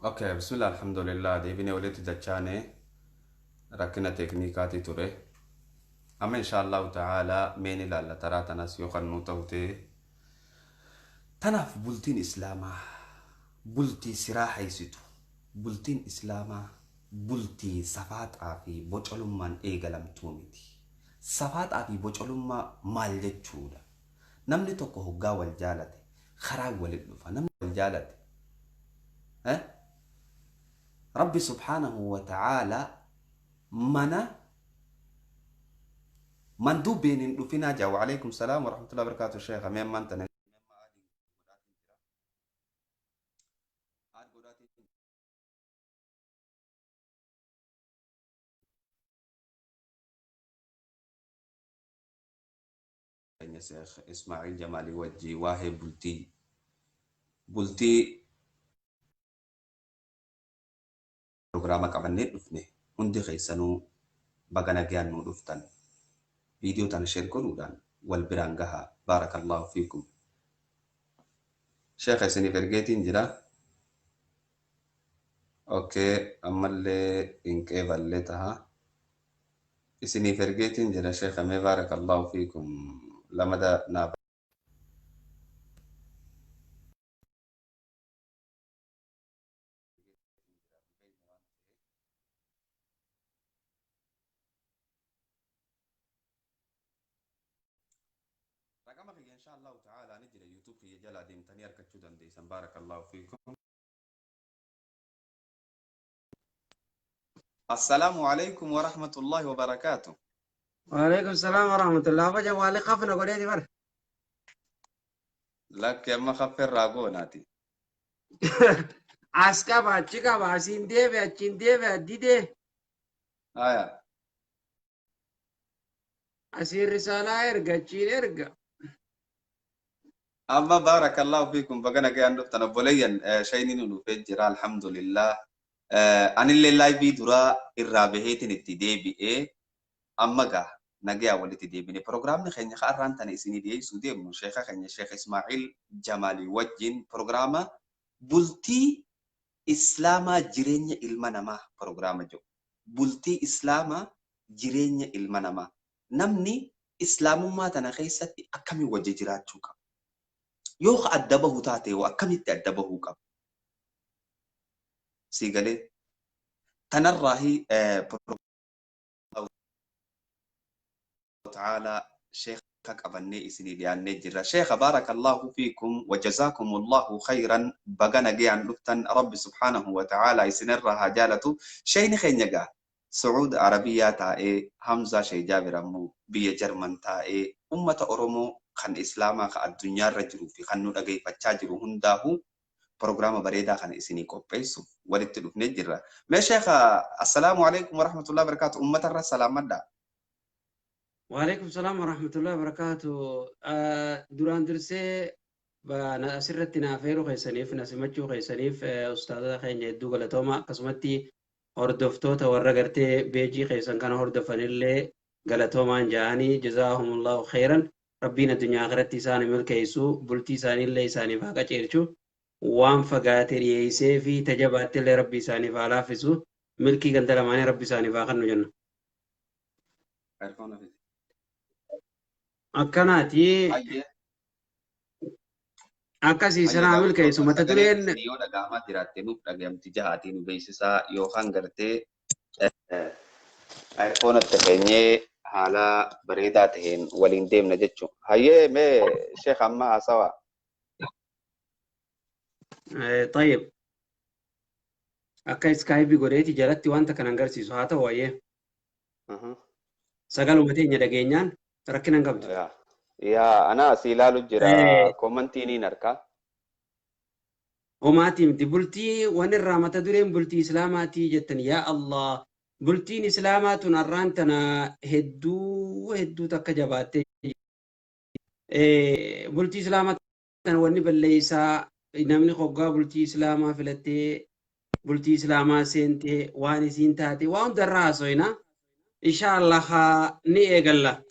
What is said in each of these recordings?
Okay, bismillah, alhamdulillah, deebinee walitti dachaane rakkina teekniikaatii ture. Amma insha Allahu ta'ala meen ilaalla taraa tanas yoo kan nuu ta'u ta'e. Tanaaf bultiin Islaamaa bultii siraa haysitu, bultiin Islaamaa bultii safaaxaa fi bocolummaan eegalamtuu miti. Safaaxaa fi bocolummaa maal jechuudha? Namni tokko hoggaa wal jaalate karaan walit dhufa. Namni wal jaalate eh? Rabbi subhaanahu wa ta'ala mana manduubeen hin dhufinaa jaa. Wa alaikum salaam wa rahmatullahi wa barakatuh sheekha. Mee ammaan tana keenya Sheekh Ismaa'il Jamaalii wajji waa'ee bultii pirogiraama qabannee dhufne. Hundi keessanuu baga nagayaan nuu dhuftan. Viidiyoo tana share godhuudhaan wal biraan gahaa. Baarakallaahu fiikum. Sheekha, isiniif ergeetiin jira. Okay, ammallee hin qeeballee taha. Isiniif ergeetiin jira sheekha. Mee baarakallaahu fiikum, lamada naa Raqama kiyya insha Allahu ta'ala ni jira, YouTube kiyya jalaa deemtanii argachuu dandeessan. Baarakallaahu fiikum. Assalaamu alaikum wa rahmatullahi wa barakaatu. وعليكم السلام ورحمة الله. أبا جوالي خفنا قولي بر. Lakki, amma kaffeerraa goonaati. As qaba, achi qaba, asiin deebi'a, achiin deebi'a, didee. Haya. Asiin risaalaa erga, achiin erga. Amma baarakallaahu fiikum, baga nagayaan dhuftan obboleeyyan. Shayni nu dhufee jira, alhamdulillah. Anillee live duraa irraa baheetiin itti deebi'ee amma gaa nagayaa walitti deebine. Pirogiraamni keenya har'aan tana isinii dhiyeessuu deemnu sheeka keenya Sheekh Ismaa'il Jamaalii wajjin pirogiraama bultii Islaamaa jireenya ilma namaa pirogiraama jedhu. Bultii Islaamaa jireenya ilma namaa. Namni Islaamummaa tana keessatti akkamiin wajji jiraachuu qaba? Yoo ka adda bahu taate hoo akkamitti adda bahuu qaba? Sii galee? Tanarraahi ta'ala sheekha qabannee isinii dhiyaannee jirra. Sheekha, baarakallaahu fiikum wa jazaakumullahu khayran, baga nagayaan dhuftan. Rabbi subhaanahu wa ta'ala isinirraa haa jaalatu. Sheeyni keenya gaa Su'uud Arabiyaa taa'ee, Hamzaa Sheekh Jaabir ammoo biyya Jarman taa'ee ummata Oromoo kan Islaamaa kan addunyaarra jiruu fi kan nu dhageeffachaa jiru hundaahuu pirogiraama bareedaa kana isinii qopheessuuf walitti dhufnee jirra. Mee sheekha, assalaamu alaikum warahmatullahi wabarakaatu, ummatarra salaamadha. وعليكم السلام ورحمة الله وبركاته. Duraan dursee asirratti naaf eeruu keessaniif, na simachuu keessaniif ustaazota keenya hedduu galatooma. Akkasumatti hordoftoota warra gartee beejii keessan kana hordofanillee galatoomaan ja'anii. Jazaahumullahu khairan. Rabbiin addunyaa akhiratti isaan milkeessu, bultii isaaniillee isaaniif haa qaceelchu, waan fagaate dhiyeessee fi tajabaattillee Rabbi isaaniif haa laaffisu, milkii ganda lamaanii Rabbi isaaniif haa kennu jenna. Akkanaati. Hayyee. Akkasii sanaa milkeessu mata Sagalee dureen. Isinii yoo dhaga'amaa jiraatte nuuf dhaga'amti jahaatii nu beeksisaa, yookaan gartee earphone-atti keenyee haala bareedaa taheen waliin deemna jechuudha. Hayyee, mee sheekh, amma haasawaa. طيب, akka Skype godheeti jalatti wanta kana agarsiisu haa ta'u. Ayyee, sagaluma teenya dhageenyaan rakkina hin qabdu. Yaa, ana asii ilaalu jira, comment niin arkaa. Homaatii miti. Bultii waan irraa mata dureen bultii Islaamaatii jettan. Yaa Allah, bultiin Islaamaa tun har'aan tana hedduu hedduu takka jabaattee, bultii Islaamaa tana wanni balleessaa namni hoggaa bultii Islaamaa filattee bultii Islaamaa seentee waan isiin taate waan hundarraa haasoyna. Insha Allah ni eegalla.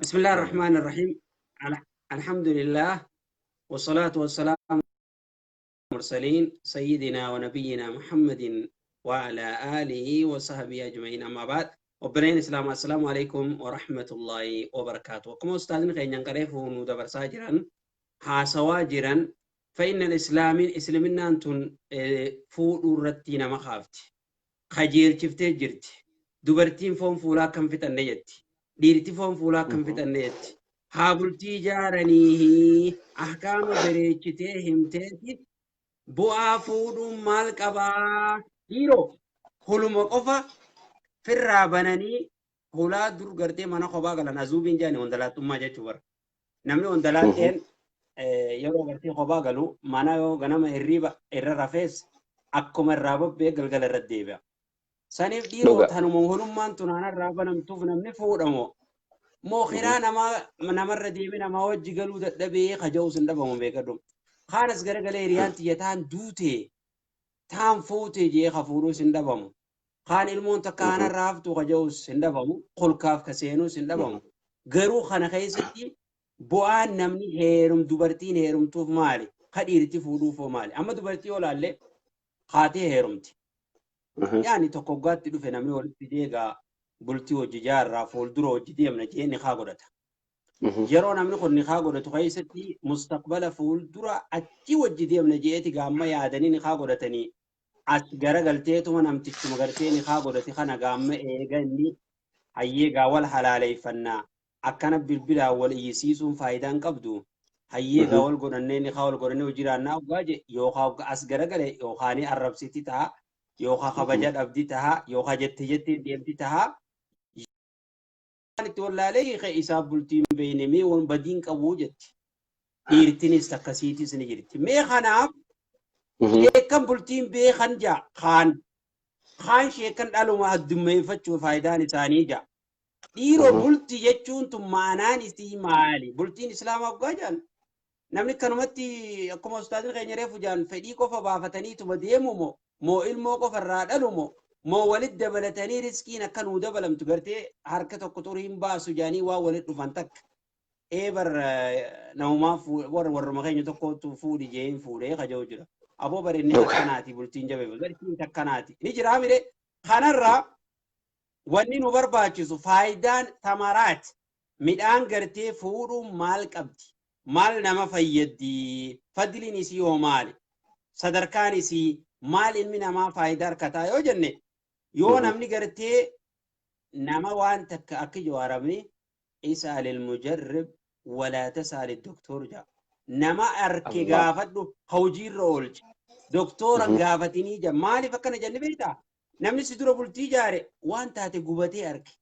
بسم الله الرحمن الرحيم. الحمد لله والصلاة والسلام. المرسلين سيدنا ونبينا محمد وعلى آله وصحبه أجمعين، أما بعد. Obboleen Islaamaa, assalaamu alaikum wa rahmatullahi wa barakaatu. Akkuma ustaazni keenyan qareefu nu dabarsaa jiran, haasawaa jiran, فإن الإسلام isliminnaan tun fuudhuu irratti nama kaafti. Kajeelchiftee jirti. Dubartiin foon fuulaa akkam fixanne jetti. Dhiirti foon fuulaa akkam fixanne jetti. Haa bultii ijaaranii ahkaama bareechitee himteeti bu'aa fuudhuun maal qabaa? Dhiiroo, huluma qofa firraa bananii hulaa dur gartee mana kophaa galan azuubiin jaani wandalaattummaa jechuu bara. Namni wandalaatteen yeroo gartee kophaa galu mana yoo ganama hirriiba irra rafees akkuma irraa bobbee galgala irra deebi'a. Saniif dhiiroo, tanuma hulummaan tun irraa banamtuuf namni fuudhamo. Moo kiraa namaa namarra deemee namaa wajji galuu dadhabee kaja'uus hin dhabamu, beekadhu. Kaanas garagalee hiriyaan tiyya taan duute taan fuute jee ka fuudhuus hin dhabamu. Kaan ilmoon takka kanarraa haftu kaja'uus hin dhabamu. Kolkaaf ka seenuus hin dhabamu. Garuu kana keessatti bu'aan namni heerum dubartiin heerumtuuf maali? Ka dhiirti fuudhuuf hoo maali? Amma dubartii yoo laallee haatee heerumti. Yaani tokko waggaatti dhufe namni walitti deegaa bultii hojii jaarraa fuuldura hojii deemna jee nikaa godhata. Yeroo namni kun nikaa godhatu keessatti mustaqbala fuuldura achi hojii deemna jeeti gaamma yaadanii nikaa godhatanii as garagalteetuma namtichuma gartee nikaa godhate kana gaamma eega inni hayyee gaa wal halaaleeffannaa akkana bilbilaan wal iyyisiisuun faayidaa hin qabdu. Hayyee gaa wal godhannee nikaa wal godhannee hojii jiraannaa hoggaa je yookaan as garagale yookaan arrabsiti ta'a, yookaan kabaja dhabdi ta'a, yookaan jette jettee deemti ta'a. Itti wallaalee hiike isaaf bultiin beeyne mee waan badiin qabuu jetti. Dhiirtinis akkasiitis ni jirti. Mee kanaaf sheekkan bultiin beekan jaa kaan kaan sheekkan dhaluma addummeeffachuu faayidaan isaanii jaa. Dhiiroo, bultii jechuun tun maanaan isii maali? Bultiin islaamaa waggaa jaan namni kanumatti akkuma ustaazin keenya reefu jaan fedhii qofa baafataniituma deemu moo moo ilmoo qofa irraa dhalu moo moo walit dabalatanii riskiin akka nuu dabalamtu gartee harka tokko xurii hin baasu jaanii waan walit dhufan takka. Ee, bar namumaa warra warruma keenya tokkotu fuudhi jee hin fuudhee kaja'u jira. Aboo, bar inni takkanaati bultiin jabeeffa. Gartiin takkanaati. Ni jiraa mire kanarraa wanni nu barbaachisu faayidaan tamaraat midhaan gartee fuudhuun maal qabdi? Maal nama fayyaddi? Fadliin isii hoo maali? Sadarkaan isii maal? Ilmi namaa faayidaa harkataa yoo jenne, yoo namni gartee nama waan takka akka jawaaramni اسأل المجرب ولا تسأل الدكتور jaa. Nama arke gaafadhu, hojiirra oolche. Doktora gaafatinii jaa. Maaliif akkana jenne beektaa? Namni si dura bultii ijaare waan taate gubatee arke.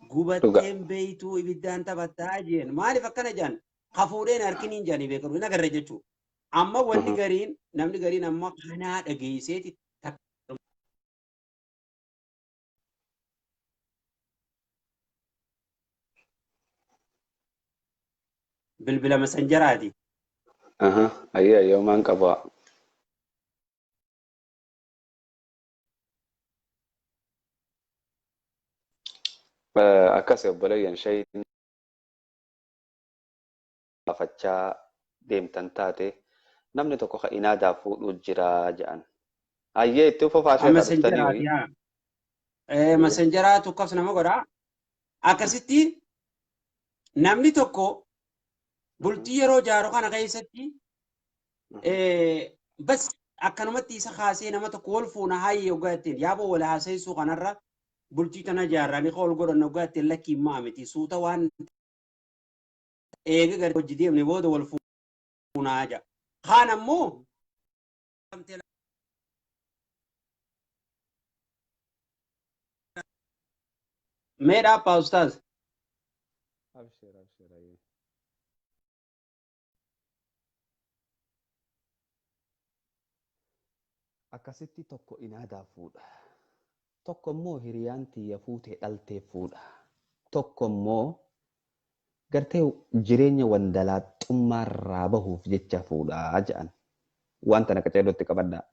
Gubatteen beeytuu ibiddaan taphattaa jeen. Maaliif akkana jaan? Hafuudheen harkiniin jaanii beekamu. Hin agarre jechuudha. Amma wanni gariin namni gariin amma kanaa dhageesseeti. Bilbila masanjaraati. Ayyee, ayyee, maan qaba. Akkas obboleeyyan, shayin gaafachaa deemtan taate namni tokko ka inaadaaf fuudhuu jira jedhan. Ayyee, itti fufaa sheekha dhuftanii. Masanjaraati haa. Masanjaraatu akkas nama godha. Akkasitti namni tokko bultii yeroo jaaru kana keessatti bas akkanumatti isa kaasee nama tokko wal fuuna hayyee hoggaa ittiin yaaboo wal haaseessuu kanarra bultii tana jaarranii ka wal godhanna hoggaa ittiin lakkiin maa miti, suuta waan eega gara hojii deemne booda wal fuunaa jaa. Kaan ammoo mee dhaabbaa ustaaz. Abshir, abshir, ayyee. Akkasitti tokko inaadaaf fuudha. Tokko immoo hiriyaan tiyya fuutee dhaltee fuudha. Tokko immoo gartee jireenya wandalaaxummaarraa bahuuf jecha fuudhaa jedhan. Waan tana qaceellootti qabadhaa.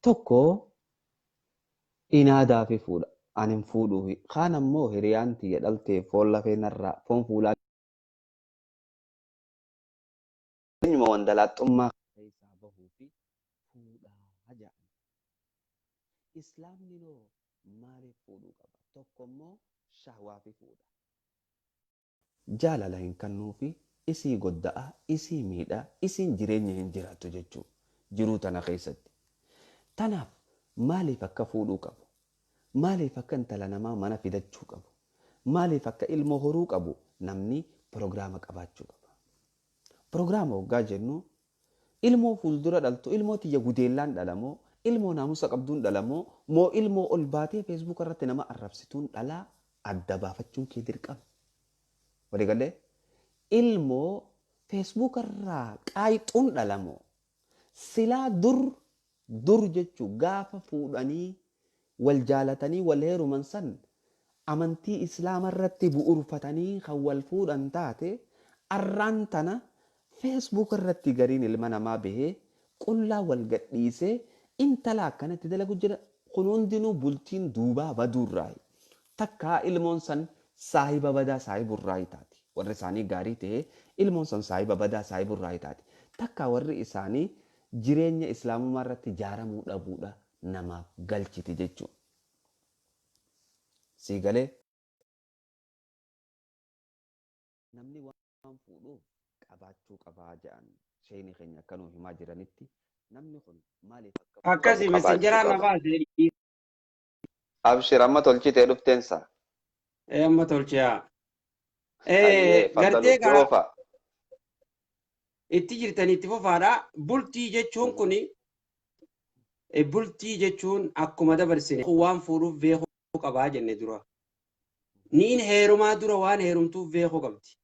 Tokko inaadaafi fuudha. Ani hin fuudhuufi. Kaan ammoo hiriyaan tiyya dhaltee foon lafee narraa foon fuulaa jireenyuma wandalaaxummaa keessaa bahuufi fuudha. jedhan. Islaamni noo maaliif fuudhuu qaba? Tokko immoo shahwaafi fuudha. Jaalala hin kennuufi, isii godda'a, isii miidha, isiin jireenya hin jiraattu jechuudha jiruu tana keessatti. Tanaaf maaliif akka fuudhuu qabu? Maaliif akka intala namaa mana fidachuu qabu? Maaliif akka ilmoo horuu qabu? Namni piroogiraama qabaachuu qaba. Piroogiraama hoggaa jennu, ilmoo fuuldura dhaltu, ilmoo tiyya gudeellaan dhalamoo, ilmoo naamusa qabduun dhalamoo, moo ilmoo ol baatee Facebook irratti nama arrabsituun dhalaa, adda baafachuun kee dirqama. Waliigalee ilmoo Facebook irraa qaayixuun dhalamoo, silaa dur dur jechuu gaafa fuudhanii wal jaalatanii wal heeruman san amantii Islaama irratti bu'uurfatanii kan wal fuudhan taate, arraan tana Facebook irratti gariin ilma namaa bahee qullaa wal gadhiisee intala akkanatti dalagu jira. Kun hundinuu bultiin duubaa baduurraayi. Takkaa ilmoon san saahiba badaa saahiburraayi taati. Warri isaanii gaarii ta'ee ilmoon san saahiba badaa saahiburraayi taati. Takkaa warri isaanii jireenya Islaamummaa irratti ijaaramuu dhabuudha namaaf galchiti jechuudha. Sii galee? Namni waan fuudhuuf qabaachuu qabaa jedhan sheeyni keenya akka nuu himaa jiranitti, namni kun maaliif akka fuudhuu Akkasi qabu qabaachuu messengeraan na qaba. baase. Abshir, amma tolchitee dhufteensa. Amma tolchiyaa. Hayyee, Gartee faddalutti gaa oofa. Itti jirtanii itti fufaadha. Bultii jechuun kuni, bultii jechuun akkuma dabarsine waan fuudhuuf beekuu qabaa jenne dura. Niin heerumaa dura waan heerumtuuf beekuu qabdi.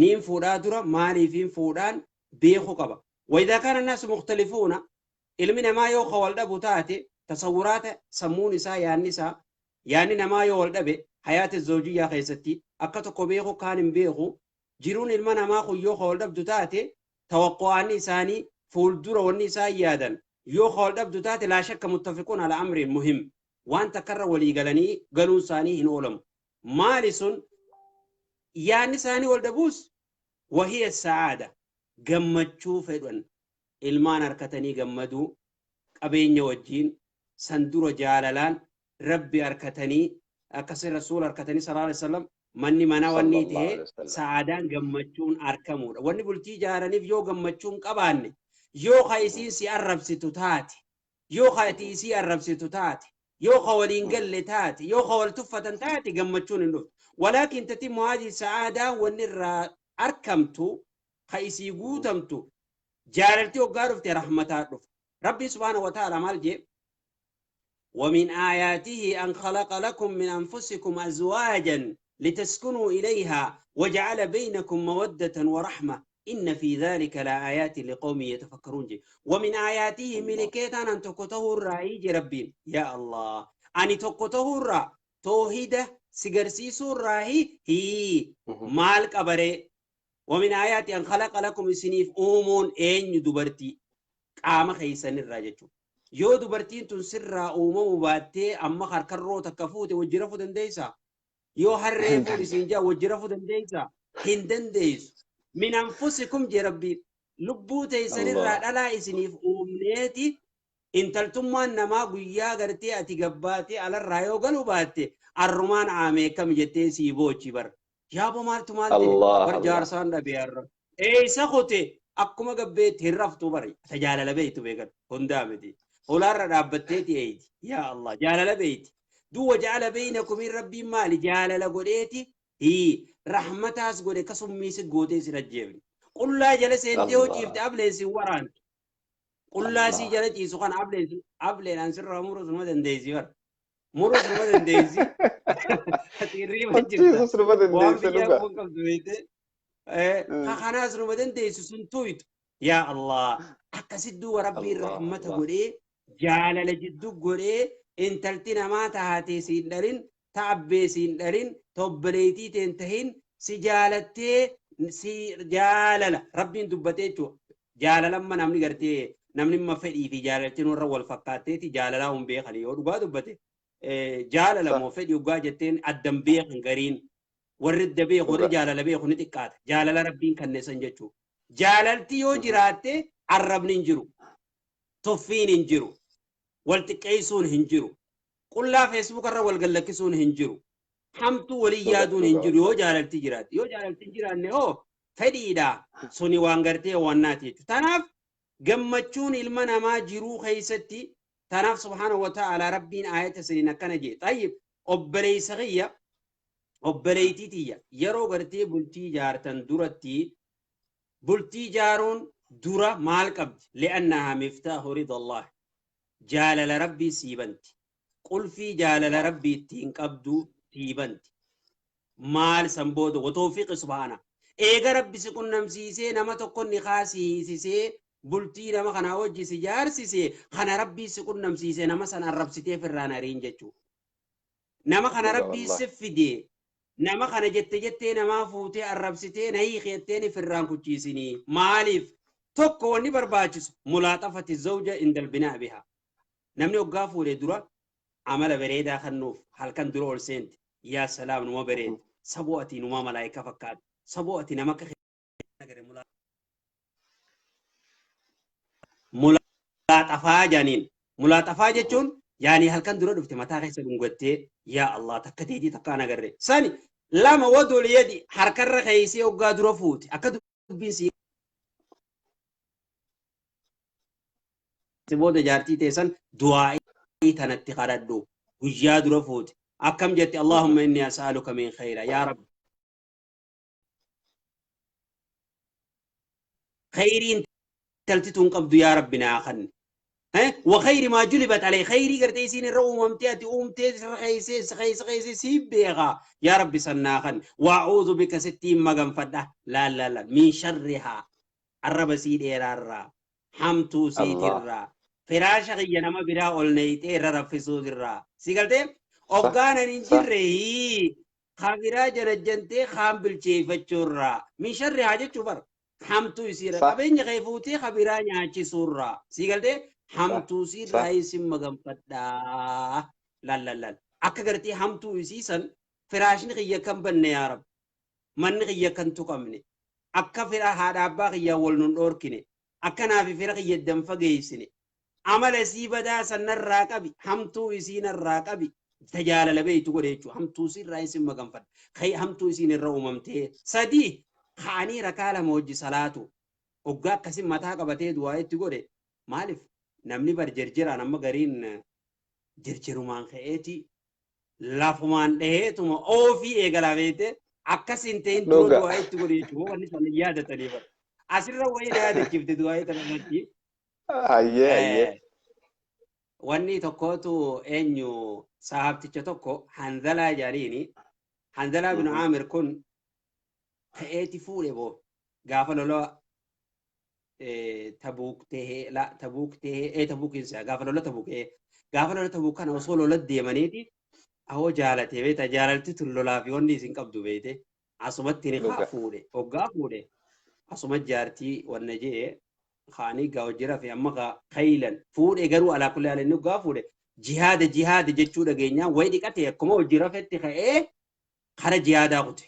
Niin fuudhaa dura maaliifiin fuudhaan beekuu qaba. وإذا كان الناس مختلفون, ilmi namaa yoo ka wal dhabu taate, tasawwuraata sammuun isaa, yaanni isaa, yaanni namaa yoo wal dhabe, hayaata zoojiyyaa keessatti akka tokko beeku kaan hin beeku, jiruun ilma namaa kun yoo ka wal dhabdu taate, tawaqqu'aanni isaanii fuuldura wanni isaan yaadan yoo ka wal dhabdu taate, لا شك متفقون على أمر مهم, waan takkarra walii galanii galuun isaanii hin oolamu. Maali sun yaanni isaanii wal dhabuus? وهي السعادة, gammachuu fedhan, ilmaan harkatanii gammaduu, qabeenya wajjiin san dura jaalalaan Rabbi harkatanii, akkasii Rasuula harkatanii صلى الله عليه وسلم, manni mana wanni صلى الله ta'e عليه وسلم. Sa'aadaan gammachuun argamuudha. Wanni bultii ijaaraniif yoo gammachuun qabaanne, yoo ka isiin si arrabsitu taate, yoo ka ati isii arrabsitu taate, yoo ka waliin galle taate, yoo ka wal tuffatan taate, gammachuun hin dhuftu. ولكن تتم هذه السعادة, wanni irraa arkamtu ka isii guutamtu jaalalti hoggaa dhufte, rahmataa dhufa. Rabbi سبحانه وتعالى maal jee? ومن آياته أن خلق لكم من أنفسكم أزواجا لتسكنوا إليها وجعل بينكم مودة ورحمة إن في ذلك لآيات لقوم يتفكرون جي. ومن آياته الله. ملكيتان أن تكته الرأي ربين يا الله أني تكته الرأ توحيدة سيغرسيسو الرأي هي maal qabaree? ومن آياته أن خلق لكم, isiniif uumuun eenyu? Dubartii qaama keessanirraa jechuudha. Yoo dubartiin tun sirraa uumamuu baattee, amma harkarroo takka fuute wajji rafuu dandeessaa? Yoo harree fuudhi siin jaa, wajji rafuu dandeessaa? Hin dandeessu. من أنفسكم jee Rabbiin, lubbuu teessanirraa Allah. dhalaa isiniif uumneeti. Intaltummaan namaa guyyaa gartee ati gabbaatee alarraa yoo galuu baatte, arrumaan aamee kam jettee sii boochi bar. Yaaboo, maaltu maal ta'e? Allah Bar Allah. jaarsaan dhabee har'a. Eessa kute? Akkuma gabbeetti hin raftu bari. Jaalala beektu beekan hundaa miti. Holaarra dhaabbatteeti eeyti. Yaa Allah, jaalala beeyti. Duwwa جعل بينكم in Rabbiin maali? Jaalala godheeti hii rahmataas godhe, kasummiisi gootee si ajjeefne. Qullaa jala seentee hoo Allah. ciifte, ableen si waraantu. Qullaa sii Allah. jala ciisu kana ableen an sirraa muruu suma dandeessi bar. Muruu suma dandeessi. Ati hirriiba jirta. Achiisus numa Waan dandeesse biyyaa dhuga. quban qabdu beekte. Ka kanaas numa dandeessu sun tuytu. Yaa Allah, akkasitti duuba Rabbiin Allah rahmata Allah. godhee jaalala jidduu godhee, intalti namaa taatee siin dhalin, ta abbee siin dhalin, ta obboleettii teen tahin si jaalattee, si jaalala Rabbiin dubbatee jechuudha. Jaalalamma namni gartee namni imma fedhii fi jaalaltiin warra wal fakkaatteeti jaalalaa hin beekan yoo dhugaa dubbate. Jaalala moo fedhii dhugaa jetteen addan beekan, gariin warri adda beeku, warri jaalala beeku ni xiqqaata. Jaalala Rabbiin kanneessan jechuudha. Jaalalti yoo jiraatte, arrabni hin jiru. Tuffiin hin jiru. Wal xiqqeessuun hin jiru. Qullaa Facebook irra wal gallakkisuun hin jiru. Hamtuu walii yaaduun hin jiru yoo jaalalti jiraate. Yoo jaalalti hin jiraanne hoo fedhiidha. Suni waan gartee wannaati jechuudha. Tanaaf gammachuun ilma namaa jiruu keessatti tanaaf subhaanahu wa ta'ala rabbiin aayata saniin akkana jee. Tayyib obboleessa kiyya obboleettii tiyya yeroo gartee bultii ijaartan duratti bultii ijaaruun dura maal qabdi? Li'annahaa miftaahu ridallah. Jaalala rabbii siibanti. Qulfii jaalala rabbii ittiin qabdu siibanti. Maal san booda watoofiqi subhaana. Eega rabbi si qunnamsiisee nama tokko ni kaasiisisee bultii nama kanaa wajji si jaarsisee kana rabbii si qunnamsiisee nama sana arrabsitee firraan ariin jechuudha. Nama kana rabbii si fidee nama kana jette jettee namaa fuutee arrabsitee na hiikeetteen firraan kuchiisinii. Maaliif? Tokko wanni barbaachisu mulaaxafati zawja indal binaa bihaa. Namni hoggaa fuudhee dura amala bareedaa kennuuf halkan dura ol seenti. Yaa salaam numa bareeda. Saboo ati numa malaayika fakkaata. Saboo ati nama akka mulaaxafaa jaaniin. Mulaaxafaa jechuun yaani halkan dura dhufte mataa keessa dhungattee yaa Allah takka teetii takka an agarre. Sani lama wadul yadi harkarra keessee hoggaa dura fuute akka dubbiin si booda jaartii teessan du'aa'ii tanatti kadhadhu guyyaa dura fuute akkam jetti Allahumma inni as'aluka min khayra yaa Rabbi khayriin talti tun qabdu yaa Rabbi naa kanni wa khayri maa julibat alay khayrii gartee isiin irra uumamtee ati uumtee sirra keeysee si keeyse keeyse sii beekaa yaa Rabbi san naa kanni wa'uudhu bika sittiin maganfadha laal laal laal min sharrihaa arraba sii dheeraarraa hamtuu siitirraa firaasha kiyya nama biraa ol neeyxee irra raffisuutirraa si galtee hoggaanan hin jirre kabiraa janajjantee kaan bilcheeffachuurraa min sharrihaa jechuu bara hamtuu isiirra qabeenya kee fuutee kabiraa nyaachisuurraa si galtee hamtuu isiirraa isin maganfadhaa laal laal laal akka gartee hamtuu isii san firaashni kiyya kan banne yaa rabbi manni kiyya kan tuqamne akka fira haadha abbaa kiyyaa wal nun dhoorkine akkanaa fi fira kiyya dan fageessine amala isii badaa sanarraa qabi hamtuu isii narraa qabi tajaalala beeytu godhe jechuudha hamtuu isiirraa isin maganfadha kai hamtuu isiin irra uumamtee sadii ka'anii rakaa lama hojii salaatu hoggaa akkasin mataa qabatee du'aa itti godhe maaliif namni bar jirjiraan amma gariin jirjirumaan ka'eeti lafumaan dhaheetuma oofii eegalaa beekte akkas hin ta'in dura du'aa itti godhe jechuudha wanni sana yaadatanii bara. Asirra wayii na yaadachiifte du'aa tana irratti. Ayyee ayyee. Wanni tokkotu eenyu sahaabticha tokko Hanzalaa jedhaniini. Hanzalaa bin Aamir kun ka'eeti fuudhe boo gaafa lola Tabuuk tahee la Tabuuk tahee Tabuukiinsa gaafa lola Tabuuk gaafa lola Tabuuk kana osoo lola deemaniiti ahoo jaalatee beekta jaalalti tun lolaa fi wanni isin qabdu beekte asumatti ni kaa fuudhe hoggaa fuudhe asuma jaartii wanna jee kaanii gaa hojjira fi amma gaa kaylan fuudhe garuu alaa kulli haala inni hoggaa fuudhe jihaada jihaada jechuu dhageenyaa wayi dhiqate akkuma hojii rafetti ka'ee kara jihaadaa kute.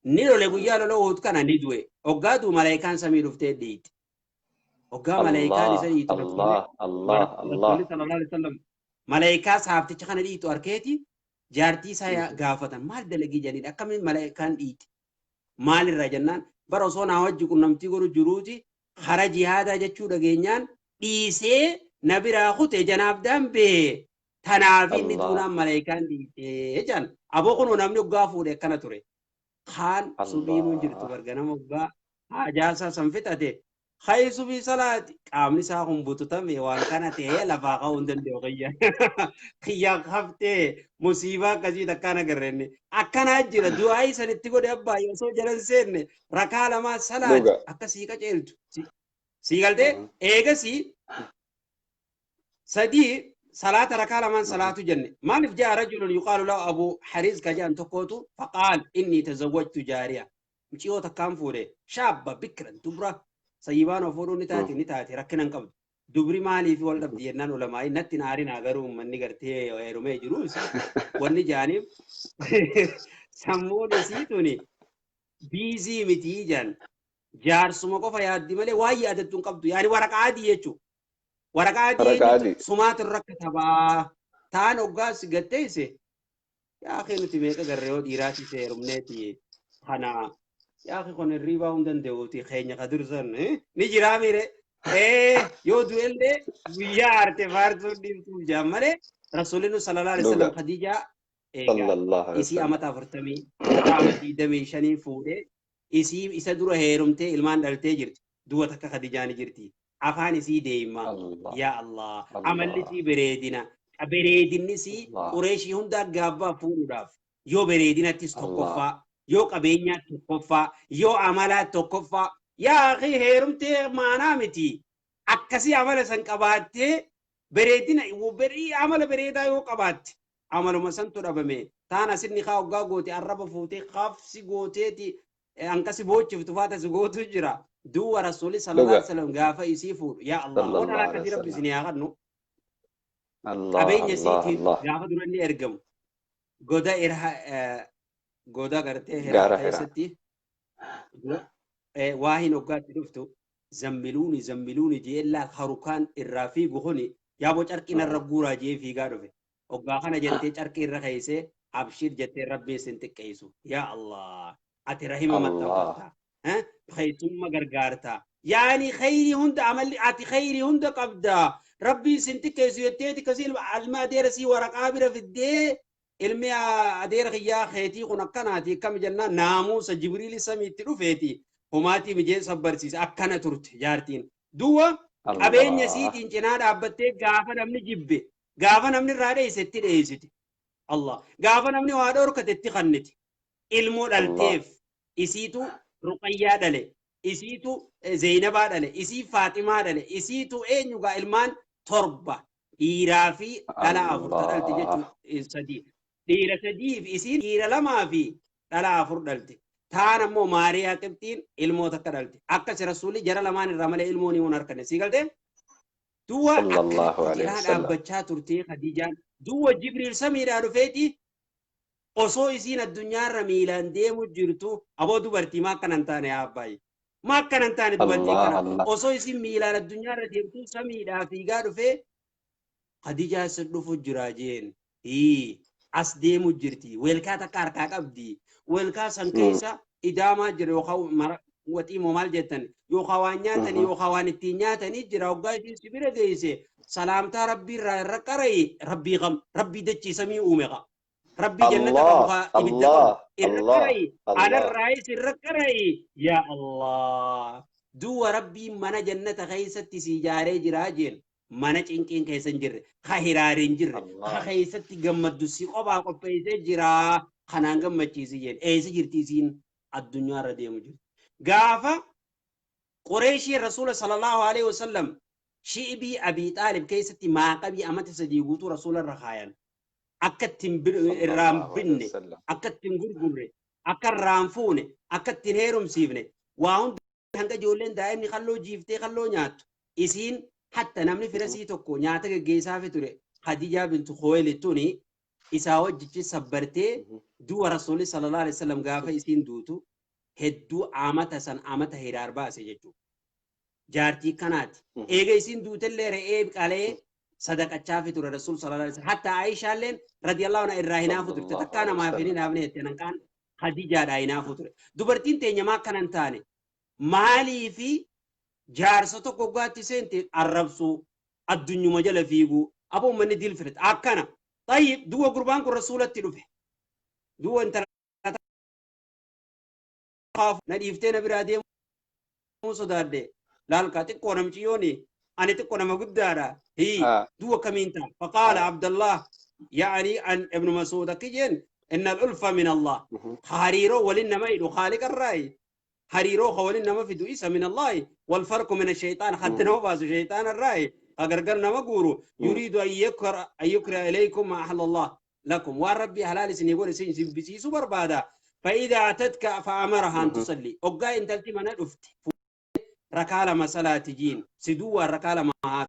Ni lole guyyaa lola Uhud kana ni du'e. Hoggaa du'u malaayikaan samii dhuftee dhiite. Hoggaa malaayikaan isa dhiitu Rasuulli sallallahu alaihi wasallam malaayikaa saafticha kana dhiitu arkeeti jaartii isaa gaafatan maal dalagii jedhaniidha akkamiin malaayikaan dhiite maalirraa jennaan bara osoo naa wajji qunnamtii godhu jiruuti kara jihaadaa jechuu dhageenyaan dhiisee na biraa kute janaaf dambee tanaaf inni duunaan malaayikaan dhiitee jedhan aboo kunoo namni hoggaa fuudhe akkana ture. Kaan subiinuu jirtu barganama hoggaa haajaasaa san fixate hayi subii salaati qaamni isaa kun bututame waan kana ta'ee lafaa ka'uu hin danda'u kiyya. Kiyya haftee musiibaa akkasii takkaan agarreenne akkanaa jira du'aa sanitti godhe abbaa osoo jalan seenne rakaa lamaa salaati akka sii qaceeltu. Sii galtee eegasii sadii salaata rakaa lamaan salaatu jenne maaliif jaa rajulun yuqaalu lahu abu hariz ka jedhan tokkootu faqaal inni tazawwajtu jaariya muciyoo takkaan fuudhe shaabba bikran dubra sayyibaan of fuudhuun ni taati ni taati rakkina hin qabdu dubri maaliif wal dhabdi jennaan ulamaa'ii natti naarinaa garuu uummanni gartee heerumee jiruus wanni jaaniif sammuun isii tuni biizii mitii jedhan jaarsuma qofa yaaddi malee waan yaadattu hin qabdu yaani waraqaa adii jechuudha. Waraqaa adii sumaatu irra katabaa. Taan hoggaas gatteesse yaa akhi nuti meeqa garree yoo dhiiraati seerumneeti kana yaa akhi kun hirriibaa hin danda'uuti keenya ka dursan ni jiraa miire yoo du'ellee guyyaa arte faarsuun dhiiftuuf jaan malee rasuulli sallallahu alaihi wasallam Khadiijaa eegaa isii amata 40 ama 25 fuudhee isii isa dura heerumtee ilmaan dhaltee jirti du'a takka Khadiijaa ni jirti afaan isii deema yaa Allah amalli isii bareedina bareedinni isii Qureeshii hundaa gaabbaa fuudhuudhaaf yoo bareedinattis tokkoffaa yoo qabeenyaa tokkoffaa yoo amalaa tokkoffaa yaa akhi heerumtee maanaa miti akkasii amala san qabaattee bareedina amala bareedaa yoo qabaatte amaluma santu dhabame taan asinni kaa hoggaa goote arraba fuutee kaafsi gooteeti hanqasi boochiftu faata si gootu jira duwwa rasuuli sallallahu alaihi wasallam gaafa isii fuudhu yaa Allah waan akkasii rabbi isin haa kennu qabeenya isiitiin gaafa dura inni ergamu goda irha goda gartee Hiraa keessatti waa hin hoggaatti dhuftu zammiluuni zammiluuni jee laal harukaan irraa fiigu kuni yaaboo carqii narra guuraa jee fiigaa dhufe hoggaa kana jettee carqii irra keessee abshir jettee rabbiin sin xiqqeessu yaa Allah ati rahima maxxanfatta keessumma gargaarta yaani khayrii hunda amalli ati khayrii hunda qabda rabbiin sin xiqqeessu jetteeti kasii ilma adeera sii waraqaa bira fiddee ilmi adeera kiyyaa keetii kun akkanaati akkami jennaan naamusa jibriili samiitti dhufeeti homaatii mijeessa barsiisa akkana turte jaartiin duwwa qabeenya isiitiin cinaa dhaabbattee gaafa namni jibbe gaafa namni irraa dheesse itti dheessite Allah gaafa namni waa dhorkate itti kanniti ilmoo dhalteef isiitu Ruqayyaa dhale isiitu Zeynabaa dhale isii Faaximaa dhale isiitu eenyugaa ilmaan 7 dhiiraa fi dhala 4 dhalte jechuun 3 dhiira 3 fi isiin dhiira 2 fi dhala 4 dhalte taan ammoo Maariyaa Qibxiin ilmoo takka dhalte akkas rasuulli jara lamaan irraa malee ilmoo ni hin harkanne sii galtee duwwa akka cinaa dhaabbachaa turtee Khadiijaan duwwa Jibriil samiidhaa dhufeeti osoo isiin addunyaarra miilaan deemu jirtu aboo dubartii maa akkana hin taane yaa abbaayi maa akkana hin taane dubartii kana osoo isiin miilaan addunyaarra deemtu samiidhaa fiigaa dhufee Khadiijaa si dhufu jira jeen as deemu jirti weelkaa takka harkaa qabdi weelkaa san keessa idaamaa jira yookaan waxii moo maal jettan yookaan waan nyaatanii yookaan waan ittiin nyaatanii jira hoggaa isiin si bira geesse salaamtaa rabbii irraa irra qarayi rabbii qam rabbii dachii samii uume qa rabbii jannata qabu kaa ibidda qabu irra qarayi anarraayis irra qarayi yaa Allah duwwa rabbii mana jannata keessatti si ijaaree jiraa jeen mana cinqiin keessa hin jirre ka hiraare hin jirre ka keessatti gammaddu si qophaa qopheessee jiraa kanaan gammachiisi jeen eessa jirti isiin addunyaarra deemu jirti gaafa Qureeshii rasuula sallallahu alaihi wasallam shi'ibii Abii Xaalib keessatti maaqabii amata 3 guutuu rasuula irra kaayan akka ittiin irraa hin binne akka ittiin gurgurre akka irraa hin fuune akka ittiin heerumsiifne waa hunda hanga ijoolleen daa'imni kalloo jiiftee kalloo nyaattu isiin hatta namni firasii tokko nyaata geggeessaafi ture Khadijaa bintu Khuwaylid tuni isaa wajjichi sabbartee du'a rasuulli sallallahu alaihi wasallam gaafa isiin duutu hedduu amata san amata hiraar baase jechuudha. Jaartii kanaati. Eega isiin duutellee re'ee qalee sadaqachaafi ture rasuul sallallahu alaihi wasallam. Hatta Aayishaalleen radiyallahu anha irraa hinaafu turte. Takkaa namaaf hin hinaafne jette nanqaan Khadijaadhaa hinaafu ture. Dubartiin teenya maa akkana hin taane maaliifi jaarsa tokko hoggaatti seente arrabsuu addunyuma jala fiiguu aboo uummanni diil filate akkana. Tayyib du'a gurbaan kun rasuulatti dhufe. Du'a intala na dhiiftee na biraa deemuu sodaadhe. Laalkaa xiqqoo namchi yooni ani xiqqoo nama guddaadha. Hii du'a kamiin ta'a. Faqaala Abdallah yaani an ibnu Masuud akki jeen inna al-ulfa min Allah. Hariiroo waliin nama hidhu khaaliqa irraayi. Hariiroo ka waliin nama fidu isa min Allahi wal farqu min ash-shaytaan hadda nama baasu shaytaan irraayi. Ka gargar nama guuru yuriidu an yukra ilaykum ma ahalla Allah lakum waan rabbi halaal isinii godhe isin jibbisiisuu barbaada. فإذا أتتك فأمرها أن تصلي أوغا إن تلتي منا دفت ركالة مسألة تجين سدوا ركالة ما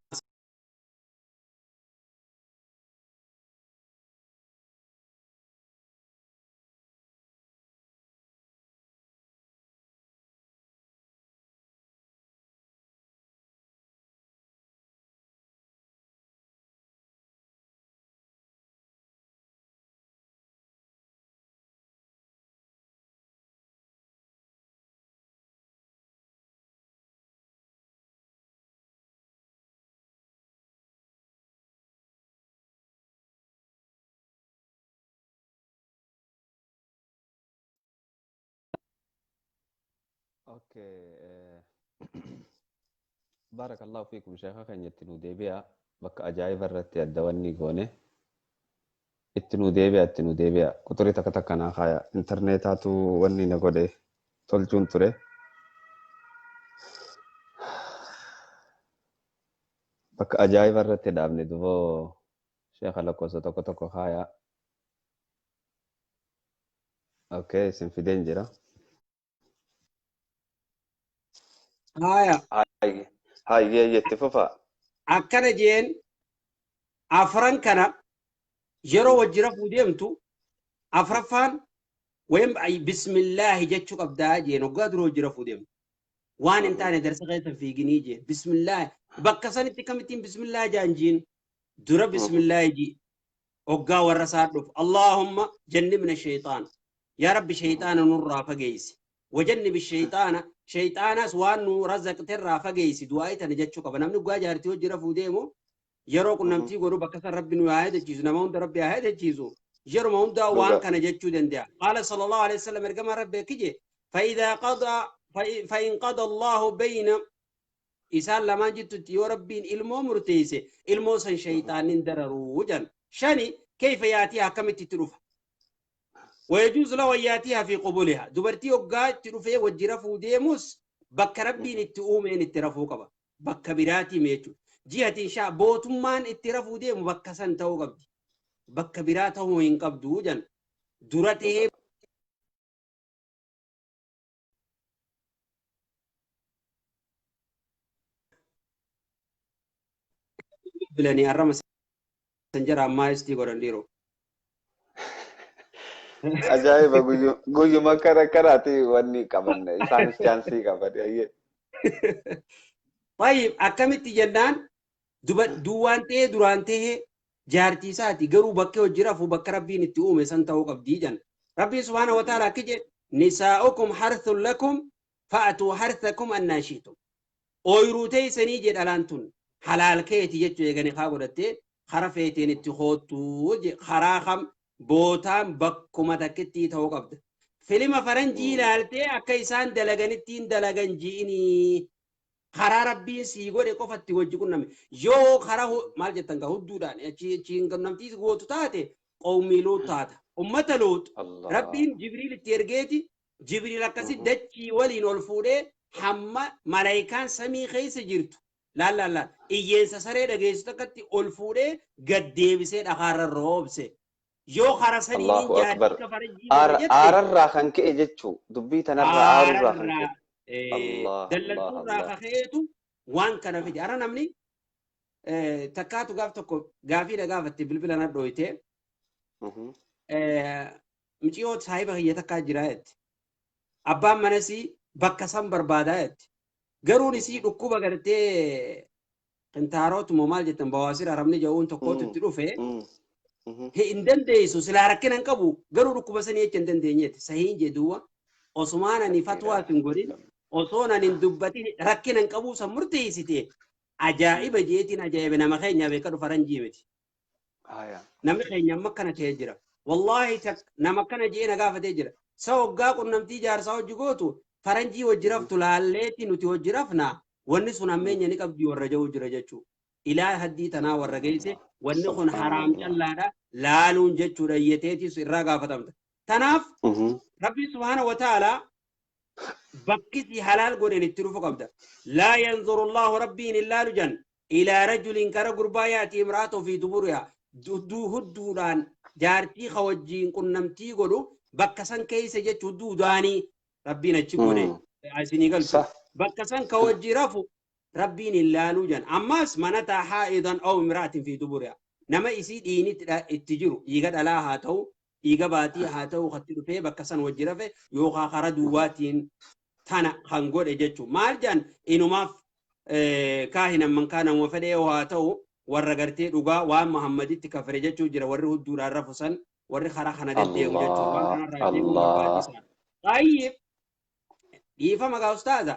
Okay. Barakallahu fiikum sheekha keenya itti nuu deebi'a. Bakka ajaa'iba irratti adda wanni goone. Itti nuu deebi'a, itti nuu deebi'a. Quxurii takka takka naa kaaya. Intarneetaatu wanni na godhe tolchuun ture. Bakka ajaa'iba irratti dhaabne duboo sheekha lakkoofsa tokko tokko kaaya. Okay, isin fideen jira. Haya. Hayyee itti fufa. Akkana jeen afran kana yeroo wajji rafuu deemtu afraffaan wayim bismillaahi jechuu qabdaa jeen hoggaa dura wajji rafuu deemtu. Waan hin taane darsa keessa fiiginii jeen bismillaahi bakka sanitti kamittiin bismillaahi jaan jeen dura bismillaahi jee hoggaa warra isaa dhufu Allaahumma jannibna shayxaana yaa rabbi shayxaana nurraa fageessi wajannibi shayxaana shayxaanas waan nu razaqterraa fageessi du'aa tana jechuu qaba namni hoggaa jaartii hojii rafuu deemu yeroo qunnamtii godhu bakka san rabbi nu haa yaadachiisu nama hunda rabbi haa yaadachiisu yeruma hundaa waan kana jechuu danda'a qaala sallallahu alaihi wasallam ergamaa rabbi akkije فإذا قضى فإن قضى الله بين إسان لما جت يا ربي ilmoo murteesse ilmoo san shayxaanin dararuu jan shani كيف يأتيها كم تتروف ويجوز له أن يأتيها في قبولها دبرتي وقا تروفي وجرفو ديموس بك ربي نتؤمن الترفو قبا بك براتي ميتو جهة شاء بوتمان الترفو ديمو بك سنتو قبدي بك براته ينقبدو جن درته بلاني الرمس سنجرا ما يستي غورنديرو Ajaa'iba guyyuma kara karaati wanni qaban isaanis chaansii qaban. طيب akkamitti jennaan duwwaan ta'ee duraan ta'ee jaartii isaati garuu bakkee hojii rafuu bakka rabbiin itti uume san ta'uu qabdii jan. Rabbiin subhaana wa ta'ala akka jedhe nisaa'ukum harthun lakum fa'atuu harthakum annaa shi'tum. Ooyiruu teessanii jedha dhalaan tun halaal keeti jechuu eeganii haa godhattee kara feeteen itti hoottuu karaa kam bootaan bakkuma takkitti ta'uu qabda. Filima faranjii ilaaltee akka isaan dalaganittiin dalagan ji'inii karaa rabbiin sii godhe qofatti wajji qunname. Yoo karaa maal jettan gaa hudduudhaan achiin qunnamtii gootu taate qawmii Luut taata. Ummata Luut rabbiin Jibriil itti ergeeti Jibriil akkasi dachii waliin ol fuudhee hamma malaayikaan samii keessa jirtu laal laal laal iyyeensa saree dhageessu takkatti ol fuudhee gad deebisee dhakaarra roobse. Yoo kara saniin jaartii faranjii Aararraa kan ka'e jechuu dubbii tanarraa aarurraa kan ka'e. Dallantuurraa kaka'eetu waan kana fide. Ara namni takkaatu gaaf tokko gaafiidha gaafatte bilbila na dhooyte. Miciyoo saahiba kiyya takkaa jira jette. Abbaan manasii bakka san barbaadaa jette. Garuun isii dhukkuba gartee qintaarootuma maal jettan bawaasir haramni jedhuun tokkootu itti dhufe. Hin dandeessu silaa rakkina hin qabu garuu dhukkuba sanii jecha hin dandeenyeeti. Sahiin jedhuwa osumaan ani fatwaaf hin godhin osoon ani hin dubbatin rakkina hin qabu san murteessite ajaa'iba jeetiin ajaa'iba nama keenya beeka dhufa faranjii miti. Namni keenya amma akkana ta'ee jira. Wallaahi nama akkana jee na gaafatee jira. Sa waggaa qunnamtii jaarsaa hojii gootu faranjii hojii raftu laalleetti nuti hojii rafna wanni sun hammeenya ni qabdi warra ja'u jira jechuudha. Ilaa haddii tanaa warra geesse wanni kun haraam callaadha laaluun jechuudha iyyateetis irraa gaafatamta. Tanaaf Rabbi subhaana wa ta'ala bakki si halaal godhen itti dhufu qabda. Laa yanzuru Allahu rabbiin hin laalu jan ilaa rajulin kara gurbaa yaati imraatoo fi duburiha hudduudhaan jaartii ka wajjiin qunnamtii godhu bakka san keessa jechuu hudduudaanii rabbiin achi godhe isinii galchu. Bakka san ka wajjii rafu rabbiin hin laaluu jan. Ammas manataa haa'idan aw imraatin fi duburiha. Nama isii dhiini itti jiru dhiiga dhalaa haa ta'u dhiiga baatii haa ta'u katti dhufee bakka san wajji rafe yookaan karaa duwwaatiin tana kan godhe jechuudha. Maal jan inumaaf kaahinan man kaanama fedhee haa ta'u warra gartee dhugaa waan Muhammaditti kafare jechuu jira warri hudduudhaan rafu san warri karaa kana deddeemu jechuudha. Waan kanarraa deemuun barbaachisaadha. Tayyib dhiifama gaa ustaaza.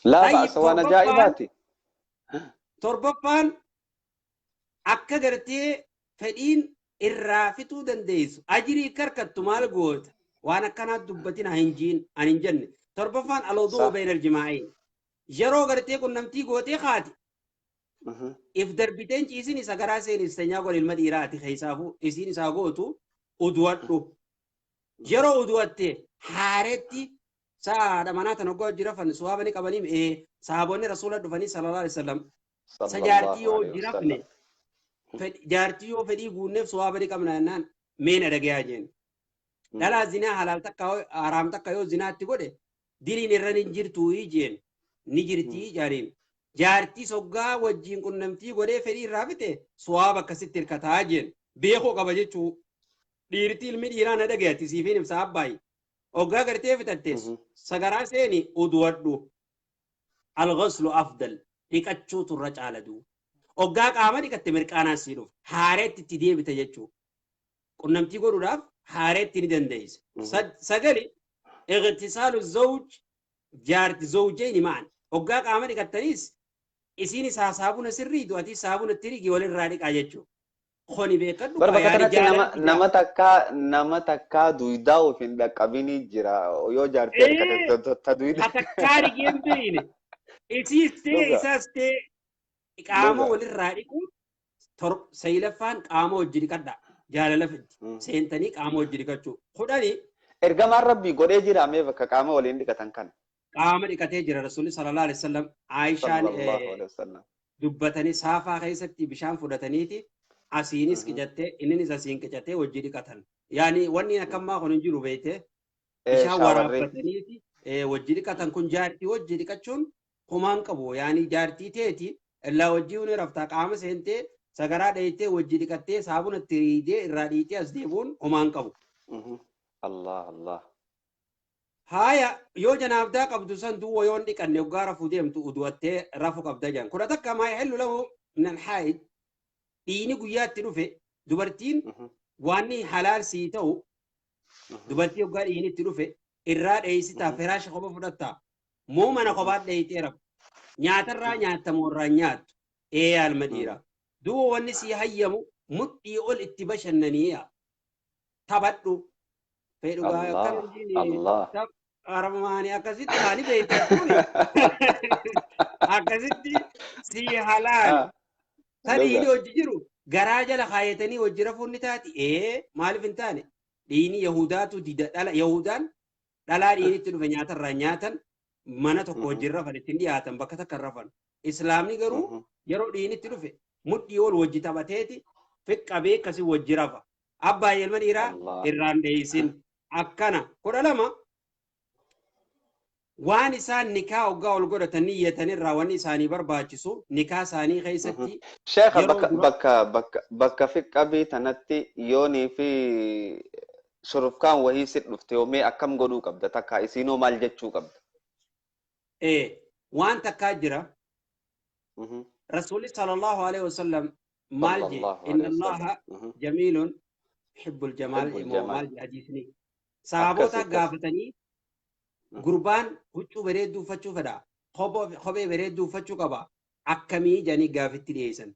Laa ba'asa waan ajaa'ibaati. Torbaffaan akka gartee fedhiin irraa fixuu dandeessu. Ajirii karkattu maal goota? Waan akkanaa dubbatin hin jiin ani hin jenne. Torbaffaan alwudu'u bayna aljimaa'iin. Yeroo gartee qunnamtii gootee kaati. If darbiteen ciisin isa garaa seenis tanyaa godhe ilma dhiiraati keessaafuu isiin isaa gootu uduwadhu. Yeroo uduwatte haaretti saadha manaa tan hoggaa hojii rafan suwaaba ni qabanii sahaabonni rasuula dhufanii sallallahu alaihi wasallam. Sa jaartii yoo hojii rafne jaartii yoo fedhii guunneef suwaaba ni qabna jennaan meena dhagayaa jeen. Dhalaa zinaa halaal takka haraam takka yoo zinaatti godhe diliin irra ni jirtuu jeen ni jirtii jaariin. Jaartii soggaa wajjiin qunnamtii godhee fedhii irraa fite suwaaba akkasitti hirkataa jeen. Beekoo qaba jechuu dhiirti ilmi dhiiraa na dhagayatti siifiin ibsa abbaayi. Hoggaa gartee fitattes sagaraa seeni uduwadhu. Al-ghuslu afdal dhiqachuu turra caaladu. Hoggaa qaama dhiqatte mirqaanaan sii dhufa. Haareetti itti deebita jechuu. Qunnamtii godhuudhaaf haareetti ni dandeessa. Sagali ightisaalu zawj jaarti zawjayni ma'an. Hoggaa qaama dhiqattaniis isiin isaa saabuna sirrii du'atii saabuna tirigi walirraa dhiqaa jechuudha. Koni beekadhu. Bara bakka kanatti nama takkaa duwidaa of hin dhaqqabinii jira yoo jaartii harkate ta duwidaa. Takkaa rigeen beeyne. Isiis ta'e isaas ta'e qaama walirraa dhiqu saylaffaan qaama hojii dhiqadha. Jaalala fiddi. Seentanii qaama hojii dhiqachuu. Kudhani. Ergamaan rabbii godhee jira mee bakka qaama waliin dhiqatan kana. Qaama dhiqatee jira Rasuulli sallallahu alaihi wasallam Aayishaan dubbatanii saafaa keessatti bishaan fudhataniiti asiinis qicattee inninis asiin qicattee hojii dhiqatan. Yaani wanni akkammaa kun hin jiru beekte bishaan waraabbataniiti hojii dhiqatan kun jaartii hojii dhiqachuun homaan qabu. Yaani jaartii teeti illaa hojii huni raftaa qaama seentee sagaraa dheeytee hojii dhiqattee saabuna itti riidee irraa dhiitee as deebi'uun homaan qabu. Allah Allah. Haaya yoo janaabdaa qabdu san duwwa yoon dhiqanne hoggaa rafuu deemtu uduwattee rafu qabda jedhan. Kudha takka maa yaxillu lahu min alhaayid dhiini guyyaatti dhufe dubartiin waan halaal sii ta'u dubartii hoggaa dhiini itti dhufe irraa dheeysitaa firaasha kopha fudhattaa moo mana kophaa dheeytee rafu nyaatarraa nyaattamoo irraa nyaattu ee alma dhiiraa. Duwwa wanni sii hayyamu mudhii ol itti bashannaniiya taphadhu. Allah. Armaani akkasitti maali beektaa akkasitti si halaal tadhiini hojii jiru garaa jala kaayatanii hojii rafuun ni taati maaliif hin taane dhiini Yahudaatu dida dhala Yahudaan dhalaa dhiinitti dhufe nyaatarraa nyaatan mana tokko hojii rafan ittiin dhiyaatan bakka takka rafan Islaamni garuu yeroo dhiinitti dhufe mudhii ol hojii taphateeti fiqqabee akkasii hojii rafa abbaa ilma dhiiraa irraan dheeysin. Akkana kudha lama waan isaan nikaa hoggaa ol godhatan niyyatan irraa wanni isaanii barbaachisu nikaa isaanii keessatti. Sheekha bakka fiqqabii tanatti yoonii fi shurufkaan wahii sit dhufte yoomee akkam godhuu qabda takka isiinoo maal jechuu qabda? Waan takkaa jira. Rasuulli sallallahu alaihi wasallam maal jee inna Allaha jamiilun yuhibbul jamaal maal jee hadiisni. Sahaabota gaafatanii gurbaan huccuu bareedduu uffachuu fedha. Kophee bareedduu uffachuu qaba. Akkamii jedhanii gaafitti dhiyeessan.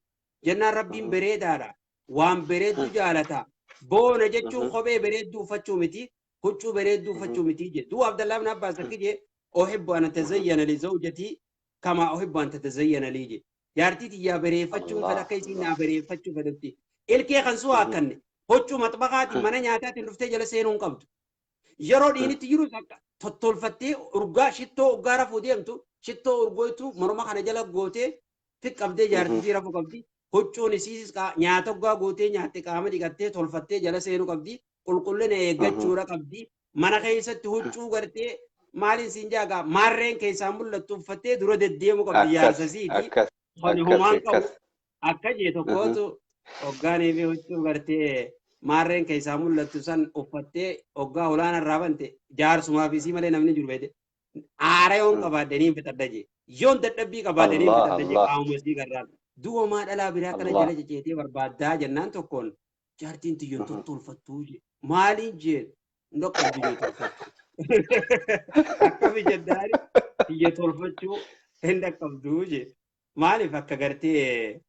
Jennaan rabbiin bareedaadha. Waan bareedduu jaalata. Boona jechuun kophee bareedduu uffachuu miti. Huccuu bareedduu uffachuu miti jedhe. Duuba Abdallaa ibn Abbaas akki jee uhibbu an atazayyana li zawjatii kama uhibbu an tatazayyana lii jedhe. Jaartii tiyyaa bareeffachuun fedha akka isiin naa bareeffachuu fedhutti. Ilkee kan su'aa akkanne huccuu maxbaqaatiin mana nyaataatiin dhuftee jala seenuu hin qabdu. Yeroo dhiinitti jiru tottolfattee urgaa shittoo urgaa rafuu deemtu shittoo urgootu morma kana jala gootee fiqqabdee jaartii rafuu qabdi. Huccuun isiis nyaata urgaa gootee nyaatte qaama dhiqattee tolfattee jala seenuu qabdi. Qulqullina eeggachuudha qabdi. Mana keessatti huccuu gartee maaliin siin jaagaa maarreen keessaa mul'attu uffattee dura deddeemuu qabdi jaarsasiiti. Kuni homaan qabu akka jee tokkootu hoggaanii fi huccuu gartee maarreen keessaa mul'attu san uffattee hoggaa olaanaa irraa bante jaarsumaaf isii malee namni jiru beekte. Aara yoon qabaadhanii fixadha jee. Yoon dadhabbii qabaadhanii fixadha jee qaamuma isii garraan. Du'a maa dhalaa biraa kana jala jeceetee barbaaddaa jennaan tokkoon jaartiin tiyyoon tottolfattuu jee. Maaliin jeen hin dhaqqabdu jee tolfattu. Akkami jennaani tiyya tolfachuu hin dhaqqabduu jee. Maaliif akka gartee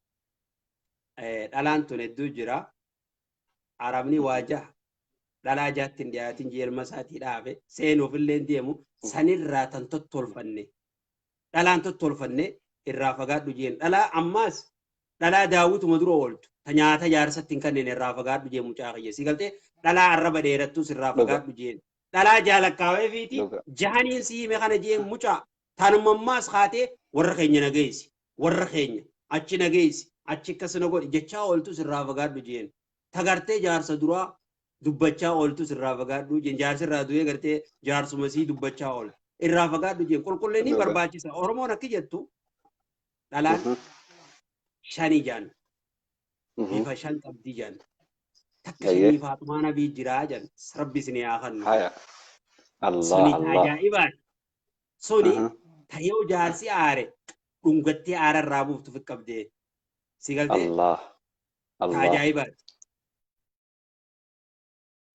dhalaan tun hedduu jira. Arabni waajaha Dhalaa jaatti hin dhiyaatin jeelma isaatii dhaabe seenuuf illee deemu sanirraa tan tottolfanne dhalaan tottolfanne irraa fagaadhu jeen. Dhalaa ammaas dhalaa daawwituma dura ooltu ta nyaata jaarsatti hin kanneen irraa fagaadhu jeen. Mucaa kiyya si galtee dhalaa arraba dheerattus irraa fagaadhu jeen. Dhalaa jaalakkaawee fiiti jahaniin si hime kana jeen. Mucaa tanuma ammaas kaatee warra keenya nageessi, warra keenya achi nageessi, achi akkas na godhi jechaa ooltus irraa fagaadhu jeen. Tagartee jaarsa duraa dubbachaa ooltus irraa fagaadhu jeen. Jaarsi irraa du'ee gartee jaarsuma sii dubbachaa ooltu irraa fagaadhu jeen. Qulqullinni barbaachisa. Oromoon akki jettu dhalaan shani jaan, bifa shan qabdii jaan. Takka shanii Faaxumaa Nabii jiraa jaan. Rabbi isin haa kennu. Suni ajaa'ibaati. Suni ta'ee jaarsi aare dhungattee aara irraa buuftu fi qabdee si galtee ajaa'ibaati.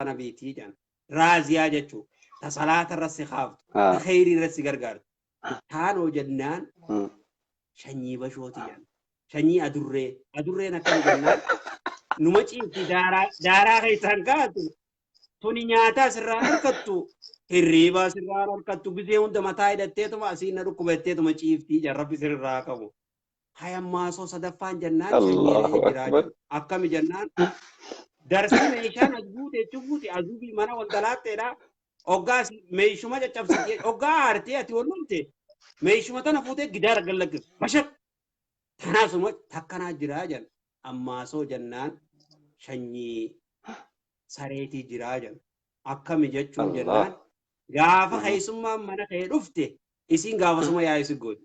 Nabiitii jaan raaziyaa jechuun ta salaata irra si kaaftu, ta kheyrii irra si gargaartu. Taanoo jennaan shanyii bashooti jaan. Shanyii adurree. Adurreen akkana jennaan numa ciifti, daaraa keessaan kaatu. Tuni nyaataa sirraa harkattu, hirriibaa sirraa harkattu, gizee hunda mataa hidhatteetuma asiin na dhukkubatteetuma ciiftii jaan. Rabbi sirraa qabu. Hayammaasoo sadaffaan jennaan shanyii re'ee jiraa jedhu. Akkami jennaan darsii meeshaan as guute jechuun guute azuubii mana waldalaatteedha. Hoggaa meeshuma caccabsitee hoggaa aartee ati wallumte meeshuma tana fuutee gidaara gallaggisu. Bashaq! Tanaasuma takkanaa jiraa jedhan. Ammaasoo jennaan shanyii sareetii jiraa jedhan. Akkami jechuun jennaan gaafa keessummaan mana kee dhufte isiin gaafasuma yaa'ii si gooti.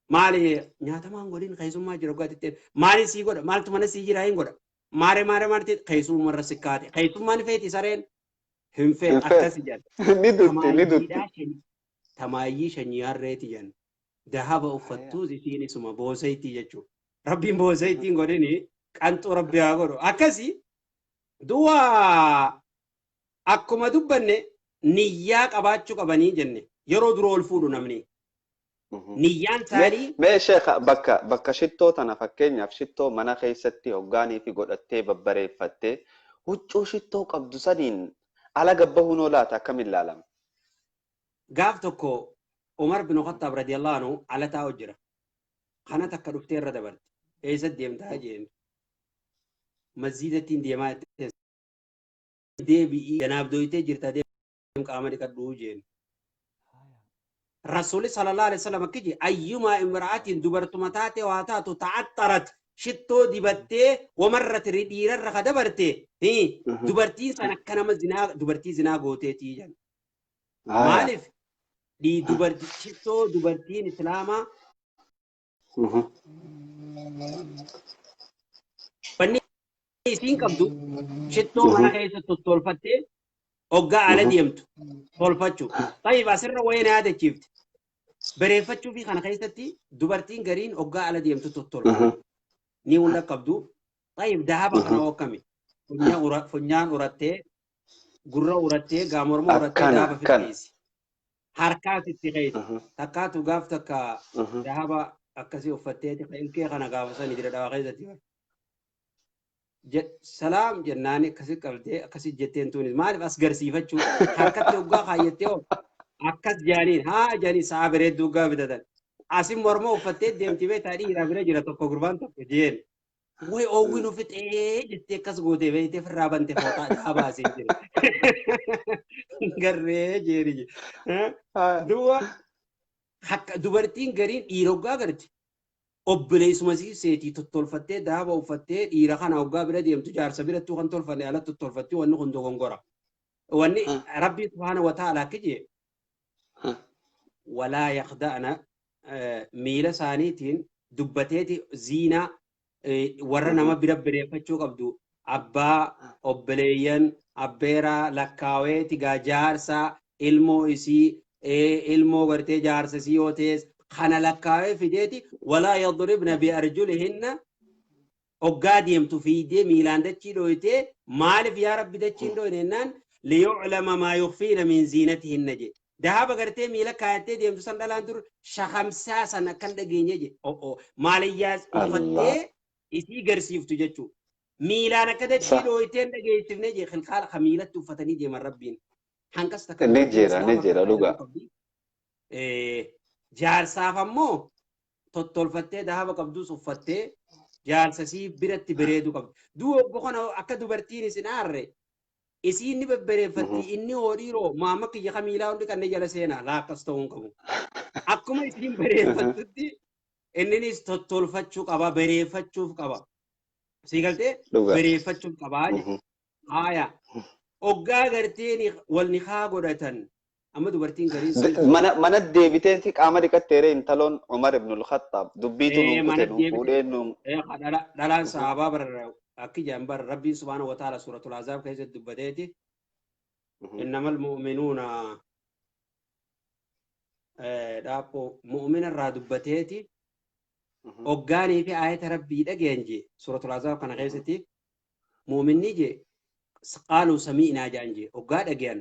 Maali nyaatamaan godhin, keessummaa jira hoggaa jetteen maali sii godha, maaltu mana sii jira hin godha. Maare maare maarte keessummaa irra sikkaate. Keessummaan feeti sareen hin feet akkasi jedhan. Ni dutti, ni dutti. Tamaayyii shanyii harreeti jedhan. Dahaba uffattuus isiin isuma booseetii jechuudha. Rabbiin booseetiin godhini, qanxuu rabbi haa godhu. Akkasi duwwaa akkuma dubbanne niyyaa qabaachuu qabanii jenne yeroo dura ol fuudhu namni. Niyyaan isaanii. Mee sheekha, bakka shittoo tana, fakkeenyaaf shittoo mana keessatti hoggaanii fi godhattee babbareeffattee huccuu shittoo qabdu saniin ala gabbahuun laata akkamiin ilaalama? Gaaf tokko Umar bin Khattab radiyallahu anhu ala taa'u jira. Kana takka dhuftee irra dabarte. Eessa deemtaa jeen. Masjiidattiin deemaa jettee. Deebi'ii janaaf dooyitee jirta, deem qaama dhiqadhuu jeen. Rasuulli sallallahu alaihi wasallam akki jee: ayyumaa imra'atiin, dubartuma taate waa taatu, ta'axxarat, shittoo dibattee, wamarrat, dhiirarra ka dabarte, dubartiin san akka nama zinaa, dubartii zinaa gooteetii jedhan. Maaliif dubartii shittoo dubartiin islaamaa wanni isiin qabdu shittoo mana keessa tottolfattee hoggaa ala deemtu tolfachuu. Tayyib, asirra wayii na yaadachiifte. Bareeffachuu fi kana keessatti dubartiin gariin hoggaa ala deemtu tottolfatu. Ni hunda qabdu. Tayyib, dahaba kana hokkami. Funyaan urattee, gurra urattee, gaamorma urattee dahaba fixeessi. Harkaas itti keessa. Takkaatu gaaf takka dahaba akkasii uffattee ilkee kana gaafa sani jira dhawaa keessatti. Salaam jennaan akkasi qabdee akkasi jetteen tuunis maaliif as garsiifachuu harkatti hoggaa kaayyattee hoo akkas jaaniin haa jaaniin sa'a bareedduu hoggaa bitatan. Asin morma uffattee deemti beektaa, dhiiraa bira jira tokko, gurbaan tokko jeen. Way oowwi nu fixee jettee akkas gootee beektee firraa bante fooxaa dhaabaa asiin jira. Garree jeeri. Duuba dubartiin gariin dhiira hoggaa garti. Obboleessuma seetii tottolfattee daaba uffattee dhiira kana hoggaa bira deemtu jaarsa birattuu kan tolfanne alatti tottolfattee wanni kun dogongora. Wanni Rabbi subhaana wa ta'ala akka jee walaa yakhda'na miila isaaniitiin dubbateeti ziinaa warra nama bira bireeffachuu qabdu abbaa, obboleeyyan, abbeeraa lakkaaweeti gaa jaarsa, ilmoo isii, ilmoo gartee jaarsa isii yoo ta'es kana lakkaawee fideeti. Walaa yadribna biarjulihinna, hoggaa deemtu fiidee miilaan dachii dhooytee maaliif yaa rabbi dachiin dhooyne jennaan liyuclama maa yukfiina min ziinatihinna jedhe. Dahaba gartee miila kaayattee deemtu san dhalaan dur shakamsaa san akkan dhageenye jedhe. O'o maaliyyaas uffattee isii garsiiftu jechuu. Miilaan akka dachii dhooyteen dhageessifnee jee khilqaala kamiilatti uffatanii deeman rabbiin. Hanqas takka Ni jira ni jira dhugaa. Jaarsaaf ammoo tottolfattee dahaba qabdus uffattee jaarsa sii biratti bareedu qabdi. Du'a obbo kana akka dubartiin isin aarre isiin ni babbareeffatti inni hoo dhiiroo maama kiyya kamiilaa hundi kanneen jala seenaa laakkas ta'uu hin qabu. Akkuma isiin bareeffattutti inninis tottolfachuu qaba bareeffachuuf qaba. Sii galtee bareeffachuuf qabaa jechuudha. Haaya. Oggaa garteen wal nikaa godhatan amma dubartiin gariin Mana deebiteeti qaama dhiqatteere intaloon Umar ibn al-Khattab dubbiitu nuun kute nuun fuudhee nuun. Dhalaan sahabaa bara akki jedhan bara Rabbiin subhaanahu wa ta'ala suuratul Ahzaab keessatti dubbateeti. Innamal mu'minuuna dhaabboo mu'mina irraa dubbateeti. Oggaanii fi aayata Rabbii dhagayan jee suuratul Ahzaab kana keessatti mu'minni jee qaaluu sami'naa jedhan jee oggaa dhagayan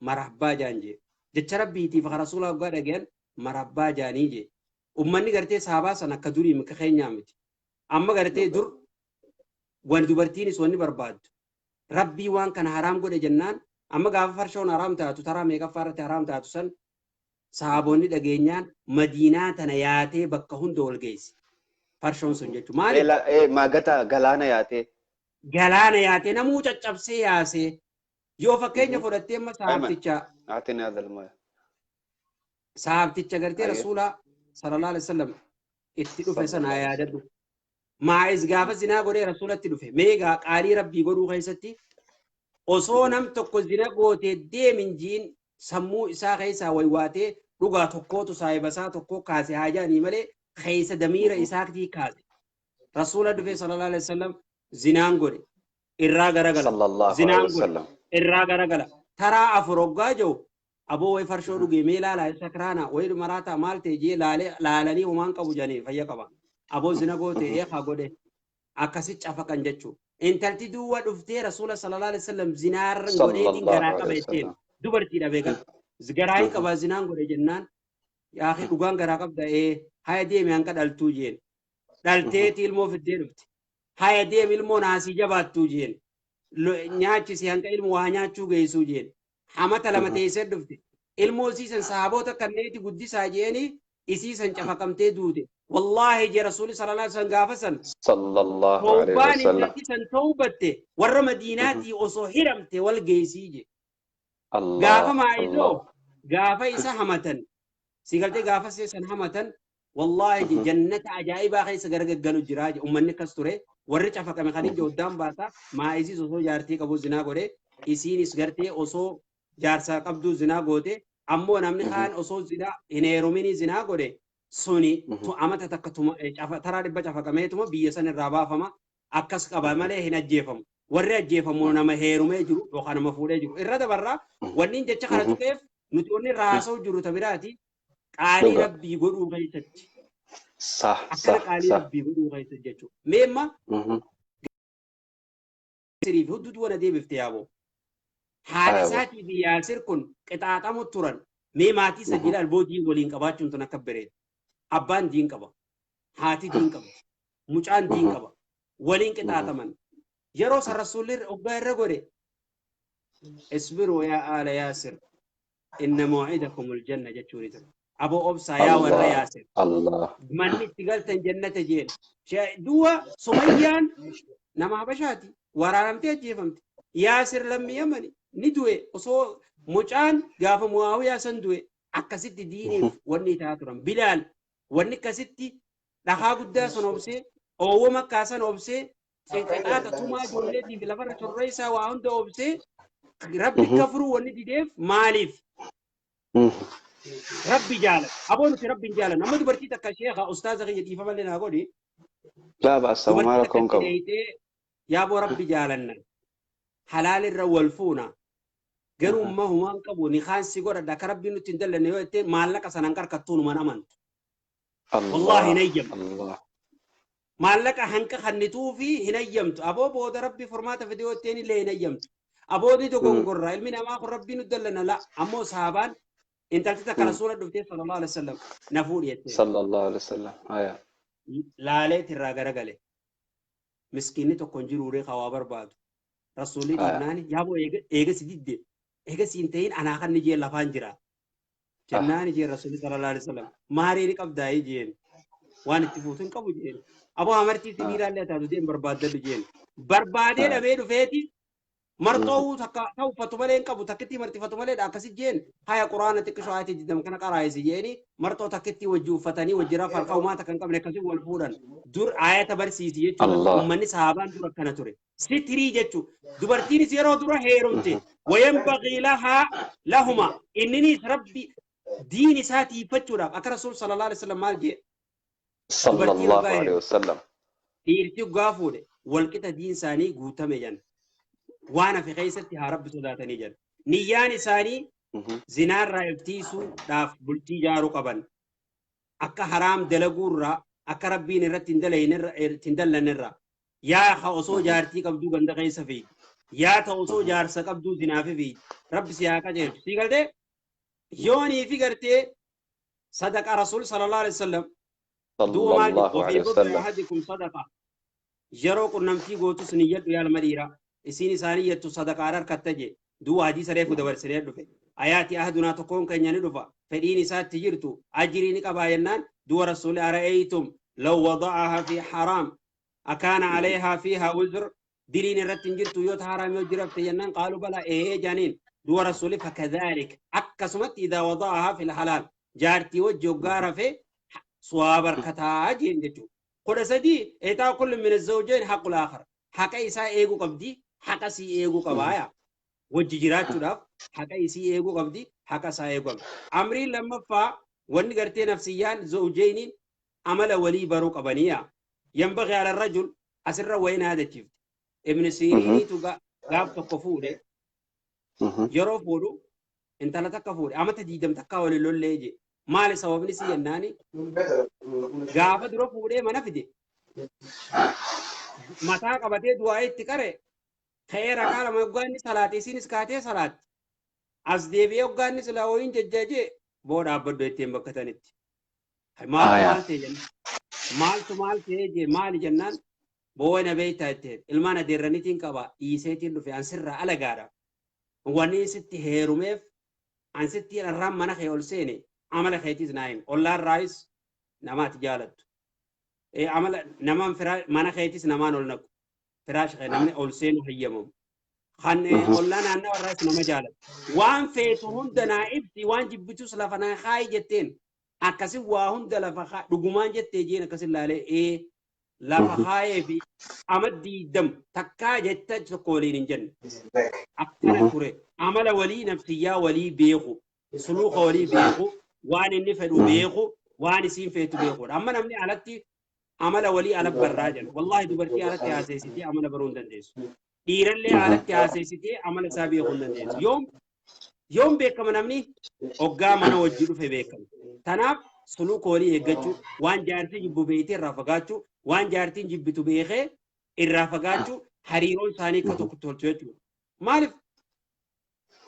marhabbaa jedhan jee jecha Rabbiitiif rasuula oggaa dhagayan marhabbaa jedhanii jee ummanni gartee sahabaa san akka durii mika keenyaa miti amma gartee dur wani dubartiinis wanni barbaaddu Rabbii waan kana haraam godhe jennaan amma gaafa farshoon haraam taatu taraa meeqaffaa irratti haraam taatu san sahaboonni dhageenyaan Madiinaa tana yaatee bakka hunda ol geesse. Farshoon sun jechuudha. Maaliif? Maagata galaana yaatee. Galaana yaatee namuu caccabsee yaasee yoo fakkeenya fudhattee amma sahabticha. Sahabticha gartee Rasuulaa sallallahu alaihi wasallam itti dhufe sana haa yaadadhu. Maa'is gaafa zinaa godhee Rasuulatti dhufe meegaa qaalii Rabbii godhuu keessatti osoo nam tokko zina gootee deemin jiin sammuu isaa keessaa waywaatee dhugaa tokkootu saahiba isaa tokkoo kaase haa jedhanii malee keessa damiira isaatii kaase. Rasuula dhufe sallallahu alaihi wasallam zinaan godhe irraa garagala. Zinaan godhe irraa garagala. Taraa afur hoggaa jiru aboo wayi farshoo dhugee mee laalaa sakraana wayi maraataa maal ta'e jee laalanii homaan qabu jedhanii fayya qaba. Aboo zina goote eekaa godhe akkasi cafaqan jechuudha. Intalti duwwaa dhuftee Rasuula sallallahu alaihi wasallam zinaarra godheetiin garaa qaba jetteen dubartiidha beekan. Garaa hin qabaa zinaan godhe jennaan yaaqii dhugaan garaa qabda haya deemi hanqa dhaltuu jeen. Dhalteeti ilmoo fiddee dhufte. Haya deemi ilmoo naasii jabaattuu jeen. Nyaachisi hanqa ilmoo waa nyaachuu geessuu jeen. Hamata lama teessee dhufte. Ilmoo isiisan sahaboota kanneeti guddisaa jeeni isiisan cafaqamtee duute. Wallaahi jee Rasuulli sallallahu alaihi wasallam gaafa san. Sallallahu alaihi Tawbaan wasallam. intalti san tawbatte warra Madiinaatii osoo hiramte wal geessii jee. Gaafa maayidoo gaafa isa hamatan si galtee gaafa san hamatan wallaahi jannata ajaa'ibaa keessa garagaggalu jiraa je ummanni akkas ture warri cafaqame kan ija oddaan baasa maayisiis osoo jaartii qabu zinaa godhe isiinis gartee osoo jaarsaa qabduu zinaa goote ammoo namni kaan osoo zinaa hin heeruminii zinaa godhe suni amata takka taraa dhibba cafaqameetuma biyya san irraa baafama akkas qaba malee hin ajjeefamu. Warri ajjeefamu nama heerumee jiru yookaan nama fuudhee jiru. Irra dabarraa wanni jecha kana tuqeef nuti wanni raasa'u jiru tabiraati qaalii Rabbii godhuu keessatti. Akkana qaalii Rabbii godhuu keessatti jechuudha. Meemma siriif hudduu wana deebifte yaaboo. Haadha isaatii fi Yaasir kun qixaaxamu turan. Mee maatii sadii alboo diin waliin qabaachuun tun akka bareedu. Abbaan diin qaba. Haati diin qabdi. Mucaan diin qaba. Waliin qixaaxaman. Yeroo san Rasuulli hoggaa irra godhe isbiruu yaa aala Yaasir inna maw'idakumul janna jechuun ture. Aboo obsaa yaa warra Yaasir. Manni itti galtan jannata jeen. Du'a Sumayyaan nama Habashaati. Waraanamtee ajjeefamte. Yaasir lammii Yamani ni du'e osoo mucaan gaafa Muwaawiyaa san du'e akkasitti diiniif wanni ta'aa turan. Bilaal wanni akkasitti dhakaa guddaa san obsee oowwa makkaa san obsee qixaaxa tumaa ijoolleetiif lafarra chorreessaa waa hunda obsee Rabbi kafruu wanni dideef maaliif? Rabbi jaalata. Aboo nuti Rabbi hin jaalannu. Amma dubartii takka sheekha ustaaza kiyya dhiifama illee naa godhi. Laa baasa homaa Dubartii rakkoo hin takka qabu. dheeyitee yaaboo Rabbi jaalanna. Halaal irra wal fuuna. Garuu umma humaan qabu ni kaan si godhadha akka Rabbiin nutti hin dallanne yoo jettee maallaqa sanaan qarqattuu numan amantu. Wallaahi hin eeyyamtu. Maallaqa hanqa kannituu fi hin eeyyamtu. Aboo booda Rabbi furmaata fide yoo jetteen illee hin eeyyamtu. Aboonni dogongorra ilmi namaa kun Rabbiin nutti dallanna la ammoo sahabaan intalti takka Rasuula dhuftee sallallahu alaihi wasallam na fuudhi jettee. Sallallahu alaihi wasallam. Haya. Laaleet irraa garagale. Miskiinni tokko hin jiru ree waa barbaadu. Rasuulli dhiifnaani yaaboo eegasi didde eegasi hin ta'in anaa kan jeen lafaan jira. Jennaani jeen Rasuulli sallallahu alaihi wasallam maaree ni qabdaa'ee jeen waan itti fuutu hin qabu jeen. Aboo amartii sibiilaallee taatu deem barbaaddadhu jeen. Barbaadee dhabee dhufeeti marxoo takka ta uffatu malee hin qabu, takkitti marxifatu malee akkasi jeen. Haya, Quraana xiqqishoo ayatii 20 kana qaraayisi jeeni, marxoo takkitti wajji uffatanii wajji rafan, qawmaa takka hin qabne akkasii wal fuudhan. Dur ayata barsiisi jechuudha. Uummanni sahaabaan dura akkana ture. Sitirii jechuudha. Dubartiinis yeroo dura heerumte wayanbagii lahaa lahuma inninis Rabbi diin isaa tiifachuudhaaf akka Rasuul sallallahu alaihi wasallam maal jee? Dubartiin Sallallahu hoggaa alaihi heerumte wasallam. Dhiirti hoggaa fuudhe walqixa diin isaanii guutame jenna. Waan hafe keessatti haa Rabbi sodaatanii jedha. Niyyaan isaanii zinaarraa iftiisuudhaaf bultii ijaaruu qaban. Akka haraam dalaguurraa, akka Rabbiin irratti hin dallanirraa. Yaa ha osoo jaartii qabduu ganda keessa fiigi. Yaa ta osoo jaarsa qabduu zinaafi fiigi. Rabbi si haa qajeelchu. Sii galtee? Yoonii fi gartee sadaqa Rasuul sallallahu alaihi wasallam duuba maal jedhu? Sallallahu وفي alaihi بضع wasallam. أحدكم صدقة. Yeroo qunnamtii gootus niyyadhu yaa ilma dhiiraa. Isiin isaanii jettu sadaqaan harkatta jee. Duuba hadiisa reefu dabarsinee dhufe. Ayaati ahadunaa tokkoon keenya ni dhufa. Fedhiin isaatti jirtu ajirii ni qabaa jennaan duuba Rasuulli أرأيتم لو وضعها في حرام أكان عليها فيها وزر, diliin irratti hin jirtu yoo ta haraam yoo jirafte jennaan, قالوا بلى, ee janiin. Duuba Rasuulli فكذلك, akkasumatti إذا وضعها في الحلال, jaartii wajji hoggaa rafe suwaa barkataa jeen jechuudha. 13, إعطاء كل من الزوجين حق الآخر, haqa isaa eeguu qabdi, haqa sii eeguu qabaaya. Wajji jiraachuudhaaf haqa isii eeguu qabdi, haqa isaa eeguu qabdi. Amriin lammaffaa wanni gartee nafsiyyaan zawjeyniin amala walii baruu qabaniya. ينبغي على الرجل, asirra wayin yaadachiifte. Ibn Siriiniitu gaaf tokko fuudhe, yeroo fuudhu intala takka fuudhe, amata 20 takkaa waliin lollee je. Maali sababni si jennaani, gaafa dura fuudhee mana fide mataa qabatee du'aa itti qare, ka'ee rakaa lama hoggaa inni salaate isinis kaatee salaatti. As deebi'ee hoggaa inni silaa wayiin jajjajee boo dhaabbadhu jetteen bakka tanitti. Maaltu maal ta'e jennaan. Maaltu maal ta'e jee, maali jennaan, boo na beektaa jetteen, ilmaan adeerraniitiin qaba, dhiiseetiin dhufe, an sirraa alagaadha. Wanni sitti heerumeef an sitti irraan mana kee ol seene amala keetiis naa himi. Ollaan raayis namaati jaalattu. Amala namaan mana keetis namaan ol naqu. Firaash kee namni ol seenu hayyamamu. Kan ollaa naannawa irraas nama jaalatu. Waan feetu hunda naa ibsi, waan jibbitus lafa naa kaayi jetteen. Akkasi waa hunda lafa kaayi dhugumaan jettee jeen, akkasin laalee ee lafa kaayee fi ama 20 takkaa jetta tokko waliin hin jenne. Akkana ture. Amala walii, nafsiyyaa walii beeku. Suluuka walii beeku. Waan inni fedhu beeku. Waan isiin feetu beekuudha. Amma namni alatti amala walii ala barraa jedha. Wallaahi dubartii alatti haaseessitee amala baruu hin dandeessu. Dhiirallee alatti haaseessitee amala isaa beekuu hin dandeessu. Yoom yoom beekama namni? Hoggaa mana wajji dhufe beekama. Tanaaf suluuka walii eeggachuu, waan jaartii jibbu beektee irraa fagaachuu, waan jaartiin jibbitu beekee irraa fagaachuu, hariiroon isaanii akka tokko tolchu jechuudha. Maaliif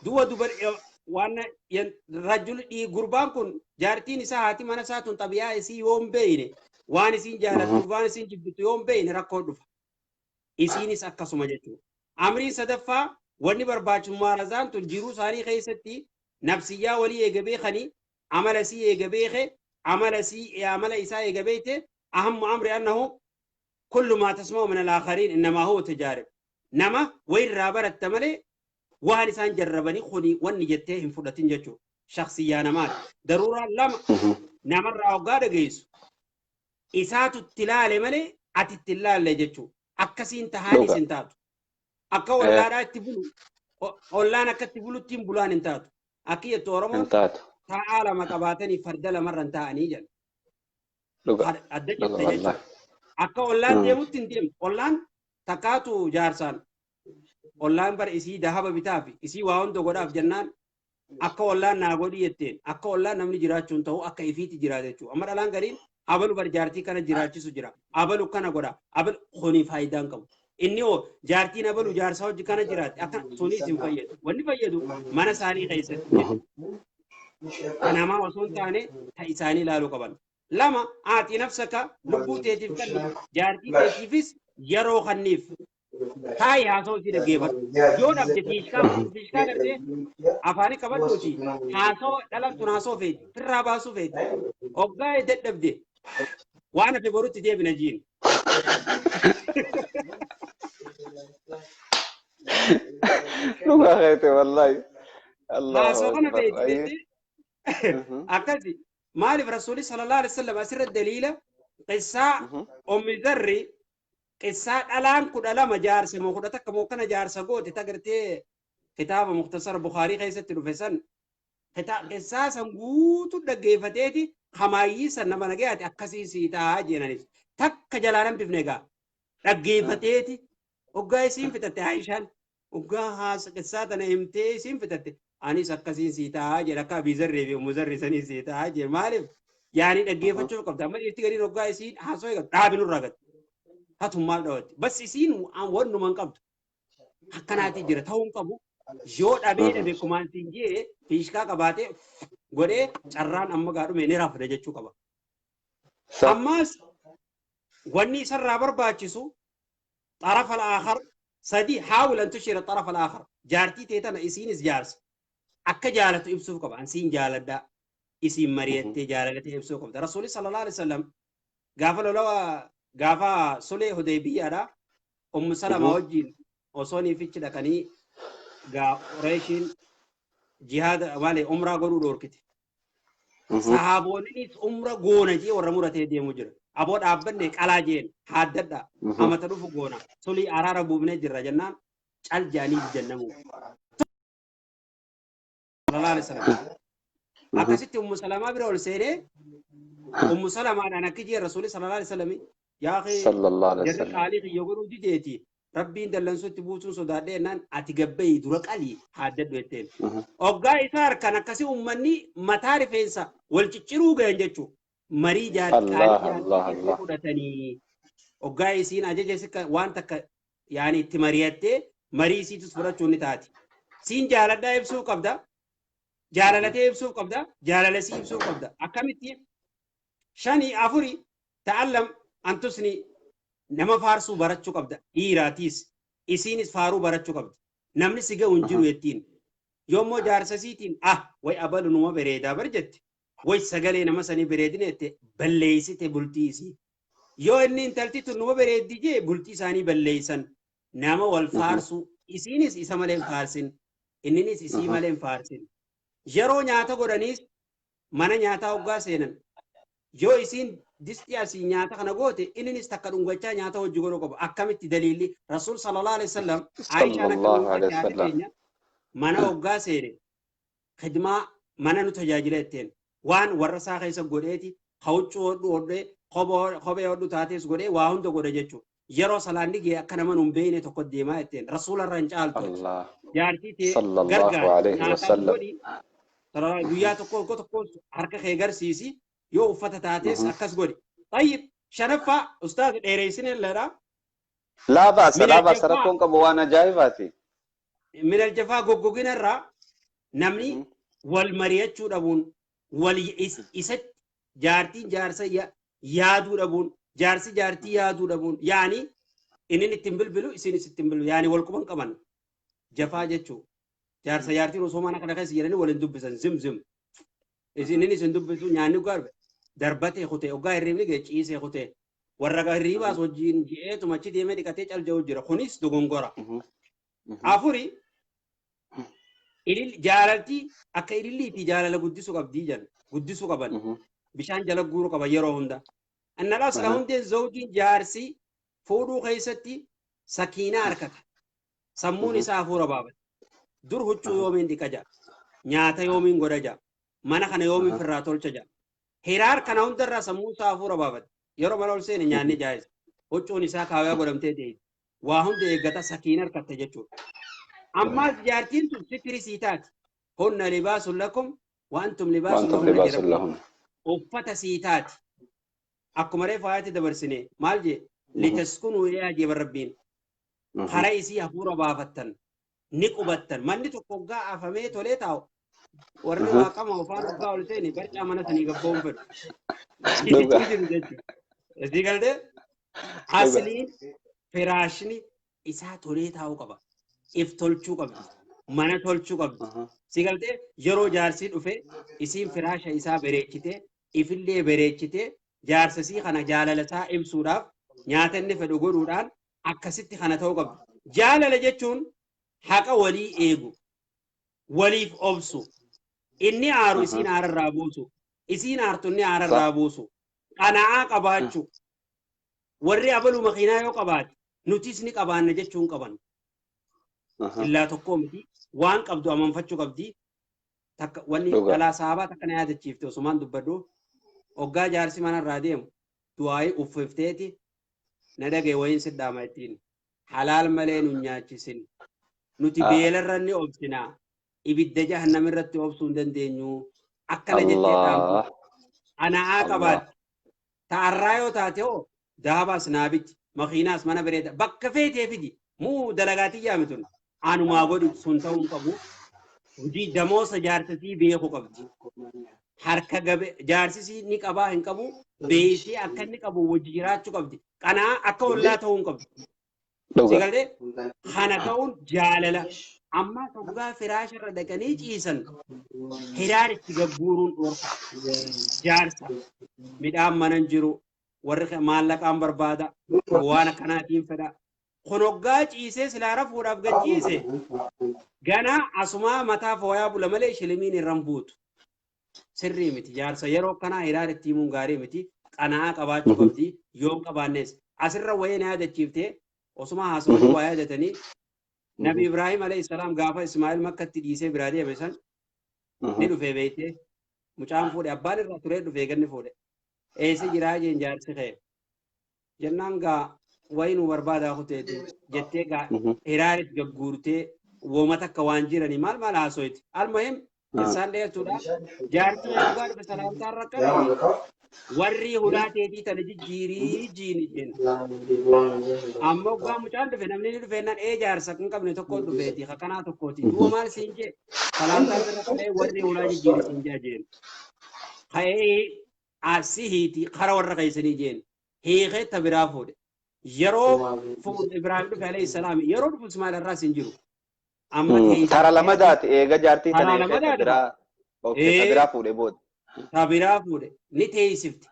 du'a dubar waan rajul gurbaan kun jaartiin isaa, haati mana isaa tun xabiyaa isii yoo hin beekne, waan isiin jaalattu, waan isiin jibbitu yoo hin beekne, rakkoo dhufa. Isiinis akkasuma jechuudha. Amriin sadaffaa wanni barbaachisummaa razaan tun jiruu isaanii keessatti nafsiyyaa walii eega beekanii, amala isii eega beeke, amala isii amala isaa eega beekte, أهم أمر أنه كل ما تسمعه من الآخرين إنما هو تجارب, nama wayirraa baratta malee waan isaan jarrabanii kuni wanni jettee hin fudhatin jechuudha. Shaksiyyaa namaati. Daruuraa lama, namarraa hoggaa dhageessu isaatu itti ilaale malee ati itti ilaalle jechuudha. Akkasiin tahaanis hin taatu. Akka ollaadhaa itti bulu, ollaan akka itti bulutti hin bulaan hin taatu. Akki jettu Oromoon taa'aa lama qabaatanii farda lamarra hin taa'anii jedha. Adda jette jechuudha. Akka ollaan deemutti hin deemtu. Ollaan takkaatu jaarsaan ollaan bara isii dahaba bitaaf, isii waa hunda godhaaf jennaan, akka ollaan naa godhi jetteen, akka ollaan namni jiraachuun ta'u akka ifiitti jiraata jechuudha. Amma dhalaan gariin abalu bar jaartii kana jiraachisu jira. Abalu kana godha. Abalu kuni faayidaa hin qabu. Inni hoo jaartiin abalu jaarsaa hojii kana jiraatti akka sunis hin fayyadu. Wanni fayyadu mana isaanii keessatti jechuudha. Namaa osoo hin taane ta isaanii ilaaluu qaban. Lama, أعط نفسك, lubbuu teetiif kenni, jaartii teetiifis Yeroo kanniif taayi haasoo isii dhaggeeffadhu. Yoo dhabde fiishkaa fiishkaa gartee afaanii qabadhuuti haasoo dhalan tun haasoo feeti firraa baasuu feeti. Hoggaa dadhabde waan hafe borutti deebina jiin. Dhugaa keete wallaahi. Allahu Haasoo kana akbar. feeti Ayyee. jettee akkasi maaliif Rasuulli sallallahu alaihi wasallam asirra daliila qissaa Ummi Zarri qissaa dhalaan 12 jaarsa moo 11 moo kana jaarsa goote tagartee kitaaba Muktasar Bukhaarii keessatti dhufe san qissaa san guutuu dhaggeeffateeti hamaayyii san nama nagayaati akkasii sii ta'a jeenanis takka jalaa nan bifne egaa dhaggeeffateeti hoggaa isiin fixatte Aishaan hoggaa haasa qissaa tana himtee isiin fixatte anis akkasiin sii ta'a jedha akka Abii Zarrii fi Ummu Zarrii sanii sii ta'a jedhe maaliif yaani dhaggeeffachuuf qabda amma dhiirti gariin hoggaa isiin haasoo eegaltu dhaabi nurraa gatti hatum maal dhawatti bas isiin wannuma hin qabdu akkanaati jira ta'uu hin qabu yoo dhabee dhabe kumaan siin jee fiishkaa qabaatee godhee carraan amma gaadhume ni rafne jechuu qaba. Ammas wanni isarraa barbaachisu xarafa al-aakhar sadi haawil an tushira xarafa al-aakhar jaartii tee tana isiinis jaarsa akka jaalatu ibsuuf qaba an siin jaaladha isiin mari'attee jaalalatee ibsuu qabda. Rasuulli sallallahu alaihi wasallam gaafa lolawa gaafa sulee Hudaybiyaadha Ummu Salama wajjin osoo niifichi dhaqanii gaa Qureeshiin jihaada maali umraa godhuu dhoorkite. Sahaabonnis umra goona jee warra muratee deemu jira. Aboo dhaabbanne qalaa jeen haaddadha amata dhufu goona sulii araara buufnee jirra jennaan cal jaanii didannamu. Sallallahu alaihi wasallam. Akkasitti Ummu Salamaa bira ol seenee Ummu Salamaadhaan akki jee Rasuulli sallallahu alaihi wasallam yaa akhi Sallallahu alaihi jarri wasallam. qaalii kiyya godhuu dideeti Rabbiin dallansuutti buusuun sodaadhee jennaan ati gabbayi dura qalii haaddadhu jetteen. Hoggaa isaa harkaan akkasii uummanni mataa rifeensa wal cicciruu gahan jechuudha. Marii jaartii qaalii Allah jaartii Allah inni Allah. fudhatanii hoggaa isiin ajaja sikka waan takka yaani itti mari'attee marii isiitus fudhachuun ni taati. Siin jaaladhaa ibsuu qabda. Jaalalatee ibsuu qabda. Jaalala sii ibsuu qabda. Akkamitti shanii afuri ta'allam antusni nama faarsuu barachuu qabda. Dhiiraatiis isiinis faaruu barachuu qabdi. Namni si ga'u hin jiru jettiin. Yoommoo jaarsa siitiin ah way abalu numa bareedaa bar jette. Way sagalee nama sanii bareedina jette balleessite bultii isii. Yoo inni intalti tun numa bareeddi jee bultii isaanii balleessan. Nama wal faarsuu isiinis isa malee hin faarsin. Inninis isii malee hin faarsin. Yeroo nyaata godhaniis mana nyaataa hoggaa seenan yoo isiin distii asii nyaata kana goote inninis takka dhungachaa nyaata hojii godhuu qaba. Akkamitti daliilli Rasuul sallallahu alaihi wasallam Aishaan akka Sallallahu nuuf alaihi jette haati wasallam. teenya mana hoggaa seene khidmaa mana nu tajaajila jetteen waan warra isaa keessa godheeti huccuu hodhu hodhee kophee hodhu taatees godhee waa hunda godhe jechuudha. Yeroo salaanni ga'e akka nama nun beekne tokko deemaa jetteen Rasuula irra hin caaltu. Allah. Jaartii tee Sallallahu gargaari alaihi nyaataaf wasallam. godhi guyyaa tokko tokko tokko harka kee garsiisi yoo uffata taates akkas godhi. Tayyib shanaffaa ustaaz dheereessine illeedha. Laa baasa Min laa baasa aljafaa rakkoon qabu waan ajaa'ibaati. min aljafaa goggogina irraa namni wal mari'achuu dhabuun wal isatti jaartiin jaarsa yaaduu dhabuun jaarsi jaartii yaaduu dhabuun yaani inni ittiin bilbilu isinis ittiin bilbilu yaani wal quban qaban jafaa jechuu jaarsa jaartiin osoo mana kana keessa jiranii wal hin dubbisan zim zim isin isin dubbisu nyaanni dhugaa darbatee kutee ogaa hirribni ga'e ciisee kutee warra hirribaas wajjin ji'eetuma achi deemee dhiqatee calja'u jira kunis dogongora. Afuri jaalalti akka ililliitti jaalala guddisuu qabdii jedhan guddisuu qaban bishaan jala guuruu qaban yeroo hunda. Annalaa sila hundeen zawjiin jaarsi fuudhuu keessatti sakiinaa harkata. Sammuun isaa hafuura baafata. Dur huccuu yoomiin dhiqa ja'a. Nyaata yoomiin godha ja'a. Mana kana yoomiin firraa tolcha ja'a. Hiraar kana hundarraa sammuun isaa hafuura baafata. Yeroo mana ol seene nyaanni jaayisa. Huccuun isaa kaayaa godhamtee deema. Waa hunda eeggata sakiina harkatte jechuudha. Ammaas jaartiin tun sitiri sii taati. Hunna libaasun lakum wa antum libaasun Wantum lahunna libaasun jedhamu. lahun. Uffata sii taati. Akkuma reefu ayaatti dabarsine maal jee litaskunuu ilayhaa jee Rabbiin. Karaa isii hafuura baafattan ni qubattan. Manni tokko hoggaa afamee tolee taa'u warri waaqama ofaan hoggaa ol seeni barcaa mana sanii gabba'uun fedhu. Dhugaa. Jiru jechuudha. Isii galtee asliin Firaashni isaa tolee taa'uu qaba. If tolchuu qabdi. Mana tolchuu qabdi. Si galtee yeroo jaarsi dhufe isiin firaasha isaa bareechitee ifillee bareechitee jaarsa isii kana jaalala isaa ibsuudhaaf nyaata inni fedhu godhuudhaan akkasitti kana ta'uu qabdi. Jaalala jechuun haqa walii eegu, waliif obsu, inni aaru isiin aararraa buusu, isiin aartu inni aararraa buusu, qana'aa qabaachuu. Warri abalu makiinaa yoo qabaate nutis ni qabaanna jechuun qaban. Illaa tokkoo miti waan qabdu amanfachuu qabdi. Takka wanni dhalaa sahabaa takka na yaadachiifte osumaan dubbadhu hoggaa jaarsi manarraa deemu du'aayii uffifteeti na dhagaye wayiin sidhaama ittiin halaal malee nu nyaachisin nuti beelarra ni obsinaa ibidda jahannam irratti obsuu hin dandeenyu akkana jettee dhaamtu ana'aa qabaatti ta'arraa yoo taate hoo dahabaas naa biti makiinaas mana bareeda bakka feetee fidi muu dalagaatii yaami tun anumaa godhi sun ta'uu hin qabu. Hojii damoosa jaarsisii beeku qabdi. Harka gabe jaarsisii ni qabaa hin qabu beeksii akka inni qabu wajji jiraachuu qabdi. Qanaa akka ollaa ta'uu hin qabdu. Si galee kana ta'uun jaalala. Amma hoggaa firaasha irra dhaqanii ciisan hiraar itti gagguuruun dhorka. Jaarsa midhaan mana hin jiru warri maallaqaan barbaada waan akkanaatiin fedha. Kun hoggaa ciisee silaa rafuudhaaf gad ciise ganaa asumaa mataa fooyaa bula malee shilimiin irra hin buutu. Sirrii miti jaarsa yeroo akkanaa hiraar itti himuun gaarii miti qana'aa qabaachuu qabdi yoo hin qabaannes asirra wayii na yaadachiiftee osuma haasawanii waa yaadatanii Nabi Ibraahim alayhi salaam gaafa Ismaa'il Makkatti dhiisee biraa deeme san ni dhufee beeytee mucaan fuudhe abbaan irraa turee dhufee ganni fuudhe eessa jiraa jeen jaarsi kee jennaan gaa wayii nu barbaadaa kuteeti jettee gaa hiraaris gagguurtee wooma takka waan jiranii maal maal haasoyti almuhim isaan dheertuudha jaarsi kee dhugaa dhufe salaamtaan rakkate warri hulaa teetii tana jijjiirii jiini jeen amma hoggaa mucaan dhufe namni ni dhufe nan ee jaarsa kan qabne tokko dhufeeti kakanaa tokkooti duuba maal siin jee salaamtaan irra qabee warri hulaa jijjiiri siin jaa jeen ka'ee asii hiiti kara warra keessanii jeen hiikee ta biraa fuudhe yeroo fuudhe Ibraahim dhufe alayhi salaam yeroo dhufu Ismaa'il irraas hin jiru amma Tara lamadaati eega jaartii tana Tara hiikee ta lamadaati. biraa okay, ta biraa fuudhe booda. Ta biraa fuudhe ni teessifti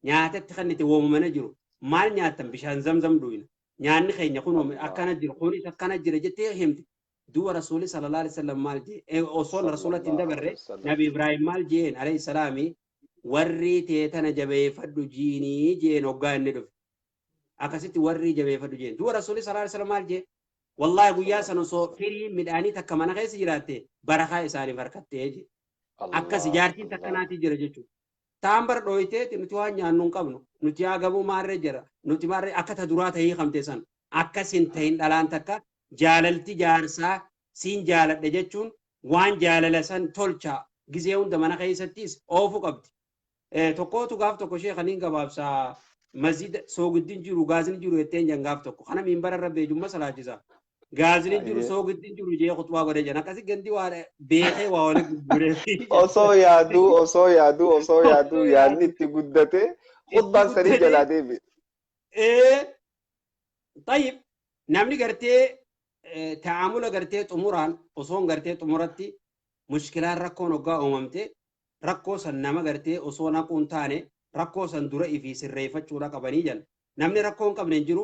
nyaatatti kan itti wooma mana jiru maal nyaattan bishaan zamzam dhuyna nyaanni keenya kun akkana jiru kunis akkana jira jettee himti duuba rasuuli sallallahu alaihi wasallam maal jee osoo rasuulatti hin dabarre Nabi Ibraahim maal jeen alayhi salaami warri teetana jabeeffadhu jiinii jeen hoggaa inni dhufe akkasitti warri jabeeffadhu jeen duuba rasuuli sallallahu alaihi wasallam maal jee wallaahi guyyaa san osoo firii midhaanii takka mana keessa jiraatte barakaa isaaniif harkattee jee akkas jaartiin takka naatii jira jechuudha. Taan bar dhooyteeti nuti waan nyaannu hin qabnu nuti haa gabuu maarree jira nuti maarree akka ta duraa ta'ii qabte san akkas hin ta'in dhalaan takka jaalalti jaarsaa siin jaaladhe jechuun waan jaalala san tolcha gizee hunda mana keessattis oofu qabdi. Tokkootu gaaf tokko ishee kaniin gabaabsaa masjida soogiddiin jiru gaazin jiru jetteen jan gaaf tokko kana minbara irra beejumma salaachisa. Gaazin jiru soogiddiin jiru jee khutbaa godhee jan akkasi gandi waa beekee waa wali gurguree. Osoo yaaduu osoo yaaduu osoo yaaduu yaadni itti guddate khutbaan sanii jalaa deebi'e. Tayyib namni gartee ta'amula gartee xumuraan osoon gartee xumuratti mushkilaan rakkoon hoggaa uumamte rakkoo san nama gartee osoo naquun taane rakkoo san dura ifii sirreeffachuudha qabanii jan namni rakkoo hin qabne hin jiru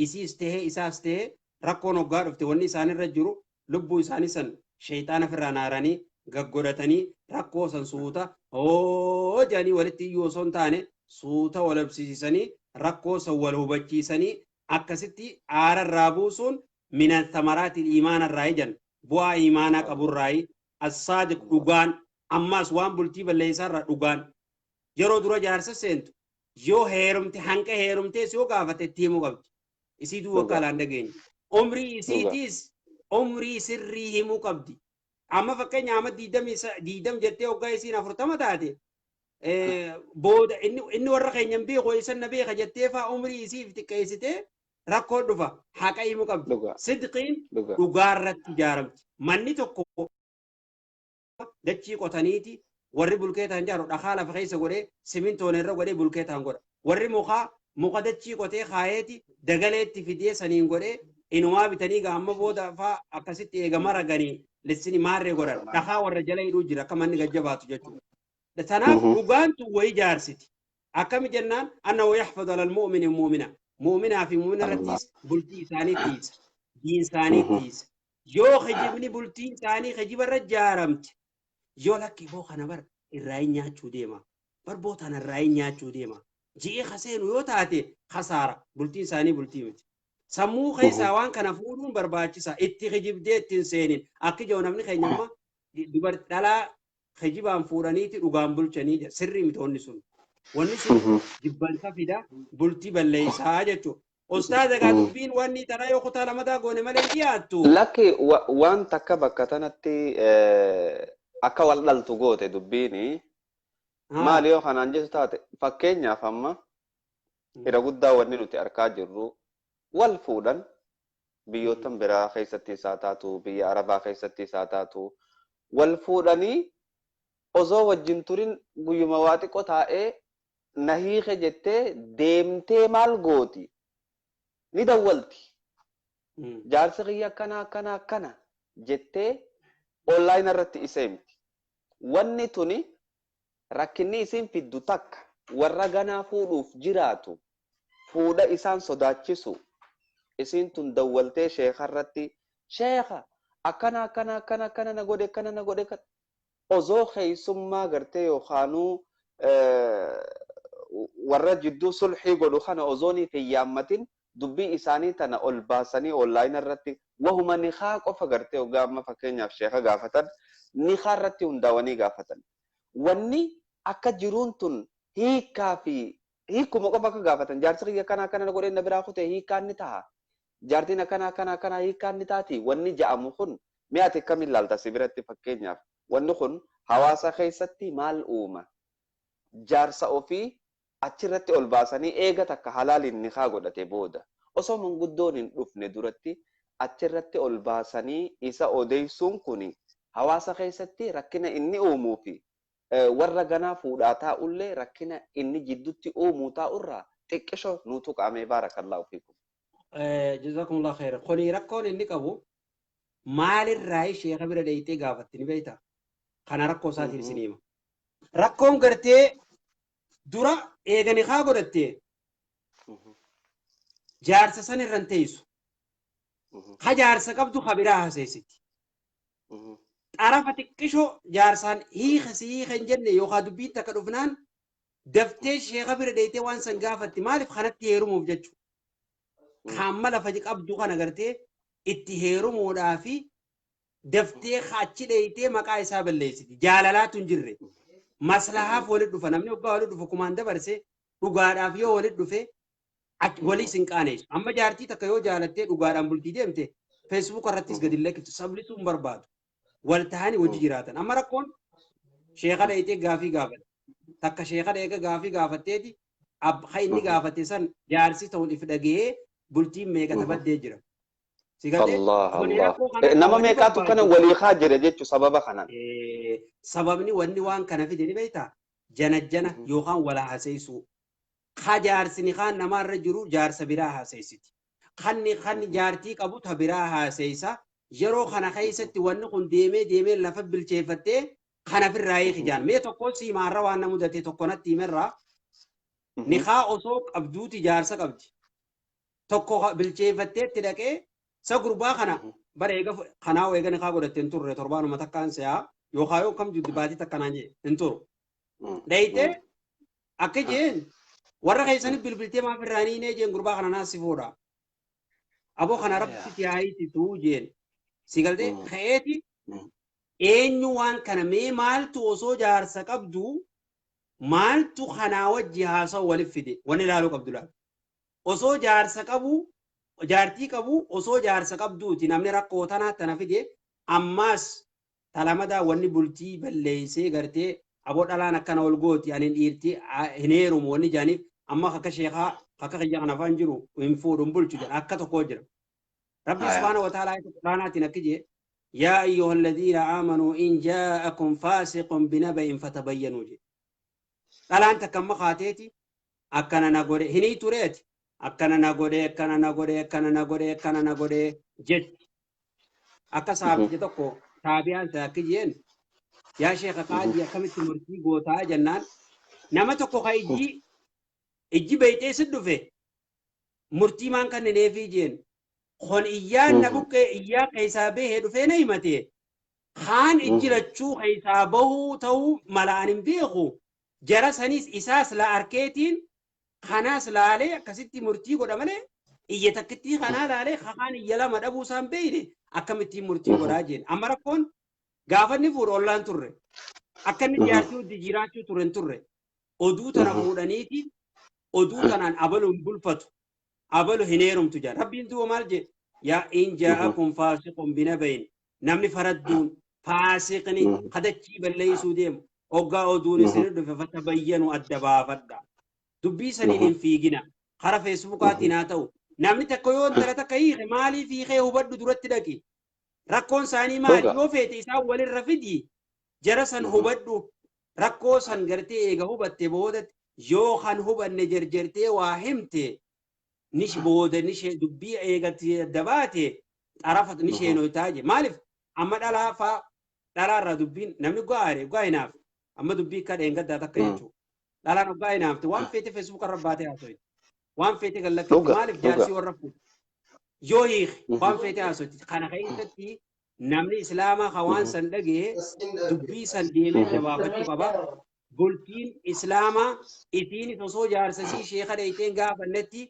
isiis tahee isaas tahee rakkoon hoggaa dhufte wanni isaanirra jiru lubbuu isaanii san sheeyxaana ofirraa naaranii gaggodhatanii rakkoo san suuta hoo jedhanii walitti iyyuu osoo hin taane suuta wal obsiisanii rakkoo san wal hubachiisanii akkasitti aara irraa buusuun mina thamaraatil iimaana irraa jan bu'aa iimaanaa qaburraayi as-saadiq dhugaan ammaas waan bultii balleessaa irraa dhugaan yeroo dura jaarsa seentu yoo heerumte hanqa heerumtees yoo gaafate itti himuu qabdi isii duuba akka alaan dhageenye umrii isiitiis umrii sirrii himuu qabdi amma fakkeenya amma 20 jettee hoggaa isiin 40 taate booda inni warra keenya hin beeku isan na beeka jettee faa umrii isiif xiqqeessitee rakkoo dhufa haqa himuu qabdi sidqiin dhugaa irratti ijaaramti manni tokko dachii qotaniiti warri bulkeetaan ijaaru dhakaa lafa keessa godhee simintoon irra godhee bulkeetaan godha warri mukaa Muka dachii qotee kaayeeti dagaleetti fidee saniin godhee inumaa bitanii gaamma booda faa akkasitti eegama raganii lissini maarree godhan dhakaa warra jala hidhuu jira akka manni gajjabaatu jechuudha. Tanaaf dhugaan tun wayi jaarsiti. Akkami jennaan annahu yaxfadu alal mu'mini mu'mina. Mu'minaa fi mu'mina irrattis bultii isaanii tiisa. Diin isaanii tiisa. Yoo kijibni bultiin isaanii kijiba irra jaaramte yoo lakki boo kana bar irraa hin nyaachuu deema. Bar boo tana irraa hin nyaachuu deema. Ji'ee kaseenu yoo taate kasaara bultiin isaanii bultii miti. Sammuu keessaa waan kana fuudhuun barbaachisa. Itti kijibdee ittiin seenin. Akki jiru namni keenya amma dubartii dhalaa kijibaan fuudhaniiti dhugaan bulchanii sirrii miti wanni sun. Wanni sun jibbansa fida bultii balleessaa jechuudha. Ustaaza egaa dubbiin wanni tanaa yoo kutaa lamataa goone malee hin dhiyaattu. Lakki waan takka bakka tanatti akka wal dhaltu goote dubbiini. Maali yoo kanaan jettu taate fakkeenyaaf amma irra guddaa wanni nuti argaa jirru wal fuudhan biyyoottan biraa keessatti isaa taatu biyya Arabaa keessatti isaa taatu wal fuudhanii osoo wajjin turin guyyuma waa xiqqoo taa'ee na hiike jettee deemtee maal gooti ni dawwalti. Jaarsi kiyya akkana akkana akkana jettee onlaayina irratti isa himti. Wanni tuni rakkinni isiin fiddu takka warra ganaa fuudhuuf jiraatu fuudha isaan sodaachisu isiin tun dawwaltee sheeka irratti sheeka akkana akkana akkana akkana na godhe akkana na godhe osoo keessummaa gartee yookaanuu warra jidduu sulhii godhu kana osoo ni hin yaammatin dubbii isaanii tana ol baasanii onlaayina irratti wahuma nikaa qofa gartee hoggaa amma fakkeenyaaf sheeka gaafatan nikaa irratti hundaa'anii gaafatan. Wanni akka jiruun tun hiikaa fi hiikuma qofa akka gaafatan jaarsi kiyya akkana akkana godhee na biraa kutee hiikaan ni ta'a. Jaartiin akkana akkana akkana hiikaan ni taati. Wanni ja'amu kun mi'a ati akkamiin ilaalta si biratti fakkeenyaaf wanni kun hawaasa keessatti maal uuma? Jaarsa ofii achirratti ol baasanii eega takka halaaliin nikaa godhate booda osoo manguddoon hin dhufne duratti achirratti ol baasanii isa odeessuun kun hawaasa keessatti rakkina inni uumuu fi warra ganaa fuudhaa taa'ullee rakkina inni jidduutti uumuu taa'urraa xiqqisho nuutu qaamee baarakallaahu fiikum. Jazakumullahu khairan. Kuni rakkoon inni qabu maalirraa sheeka bira deeyitee gaafatti ni beektaa? Kana rakkoo isaatiin isin hima. Rakkoon gartee dura eegani haa godhattee jaarsa san irra hin teessu. Ha jaarsa qabdu ha biraa haseessiti. Xarafa xiqqishoo jaarsaan hiika si hiika hin jenne yookaan dubbiin takka dhufnaan daftee sheeka bira deeyitee waan san gaafatti maaliif kanatti heerumuuf jechuudha. Hamma lafa qabdu kana gartee itti heerumuudhaa fi daftee achi dheeyitee maqaa isaa balleessiti. Jaalalaatu hin jirre. Maslahaaf walitti dhufa. Namni waggaa walitti dhufu kumaan dabarse dhugaadhaaf yoo walitti dhufe walis hin qaaneessu. Amma jaartii takka yoo jaalattee dhugaadhaan bultii deemte feesbuuk irrattis gadi lakkiftu sablisuu hin barbaadu. Wal tahanii wajji jiraatan. Amma rakkoon sheeka dheeyitee gaafii gaafate. Takka sheeka dheeyitee gaafii gaafatteeti ha inni gaafate san jaarsi ta'uun if dhagahee bultiin meeqa tabaddee jira. Allah Allah. Nama meeqaatu kana walii haa jira jechuun sababa kanaan. Sababni wanni waan kana fide ni beektaa? Janajjana yookaan wala haseessuu. Ka jaarsini kaan namaarra jiru jaarsa biraa haseessiti. Kanni kan jaartii qabu ta biraa haseessa. Yeroo kana keessatti wanni kun deemee deemee lafa bilcheeffattee kana ofirraa hiiki jaan. Mee tokko siimaarra waan na mudate tokko natti himerraa nikaa osoo qabduuti jaarsa qabdi. Tokko bilcheeffattee itti dhaqee isa gurbaa kana bara eega kanaa eega nikaa godhatte hin turre torbaanuma takkaan se'aa yookaan yoo kam jiddu baatii takkanaan jee hin turu. Dhayitee akka jeen warra keessanii bilbiltee maaf irraa ni jeen gurbaa kana naas si fuudha. Aboo kana rabbi si haayitituu jeen. Si galtee ka'eeti eenyu waan kana mee maaltu osoo jaarsa qabdu maaltu kanaa wajji haasa'u waliif fide wanni ilaaluu qabdu laata. Osoo jaarsa qabu jaartii qabu osoo jaarsa qabduuti namni rakkoo tanaa tana fide ammaas talamadaa wanni bultii balleessee gartee aboo dhalaan akkana ol gooti ani dhiirtii hin heerumu wanni jaaniif amma akka sheekaa akka kiyya kana afaan jiru hin fuudhu hin bulchu jedha akka tokko jira. Rabbi subhaanahu wa ta'ala quraanaatiin akki jee yaa ayyuha alladhiina aamanuu in jaa'akum faasiqun binaba'in fatabayyanuu jedhe. Dhalaan takka amma kaateeti Akkana na godhe hinii tureeti. Akkana na godhe, akkana na godhe, akkana na godhe, akkana na godhe jetti. Akka saabticha tokko taabiyaan isaa akka jeen, yaa sheeka qaadii, akkamitti murtii gootaa jennaan, nama tokko ka ijji beeyxee si dhufe murtii maan kennineefii jeen. Kon iyyaan na buqqee iyyaa keessaa bahee dhufee na himate, kaan ijji lachuu keessaa bahuu ta'uu mala ani hin beeku. Jara sanis isaas la arkeetiin kanaas laalee akkasitti murtii godha malee, iyya takkittii kanaa laalee kaan iyya lama dhabuu isaan beeyne akkamittiin murtii godhaa jeen. Amma rakkoon gaafa inni fuudhu ollaan turre, akka inni jaartii hojii jiraachuu ture hin turre. Oduu tana fuudhaniiti oduu tanaan abalu hin bulfatu, abalu hin heerumtu jedha. Rabbiin duuba maal jedhe? Yaa in jaa'akum faasiqun binabayin, namni faradduun faasiqni kadachii balleeysuu deemu hoggaa oduun isin dhufe, fatabayyanu, adda baafadha. Dubbii saniin hin fiigina. Kara Feesbuukaatiin haa ta'u, namni takka yoo intala takka hiike, maaliif hiikee hubadhu, duratti dhaqi. Rakkoon isaanii maali? Yoo feete isaan walirra fidi, jara san hubadhu. Rakkoo san gartee eega hubatte boodatti, yoo kan hubanne jerjertee waa himte, nish booda nishee dubbii eegatti adda baate xarafa ni sheenoytaa je. Maaliif amma dhalaa faa dhalaarraa dubbiin namni gaare gaa hinaaf amma dubbii akka dheengaddaa takka jechuudha. Dhalaan hoggaa hinaafte waan feete Feesbuuk irra baatee haasoyti. Waan feete gallakkifti. Maaliif jaarsii warra fuudhu. Yoo hiike waan feete haasoyti. Kana keessatti namni islaamaa ka waan san dhagee dubbii san deemee jabaafachuu qaba. Bultiin islaamaa isiinis osoo jaarsasii sheeka dheeyteen gaafannetti,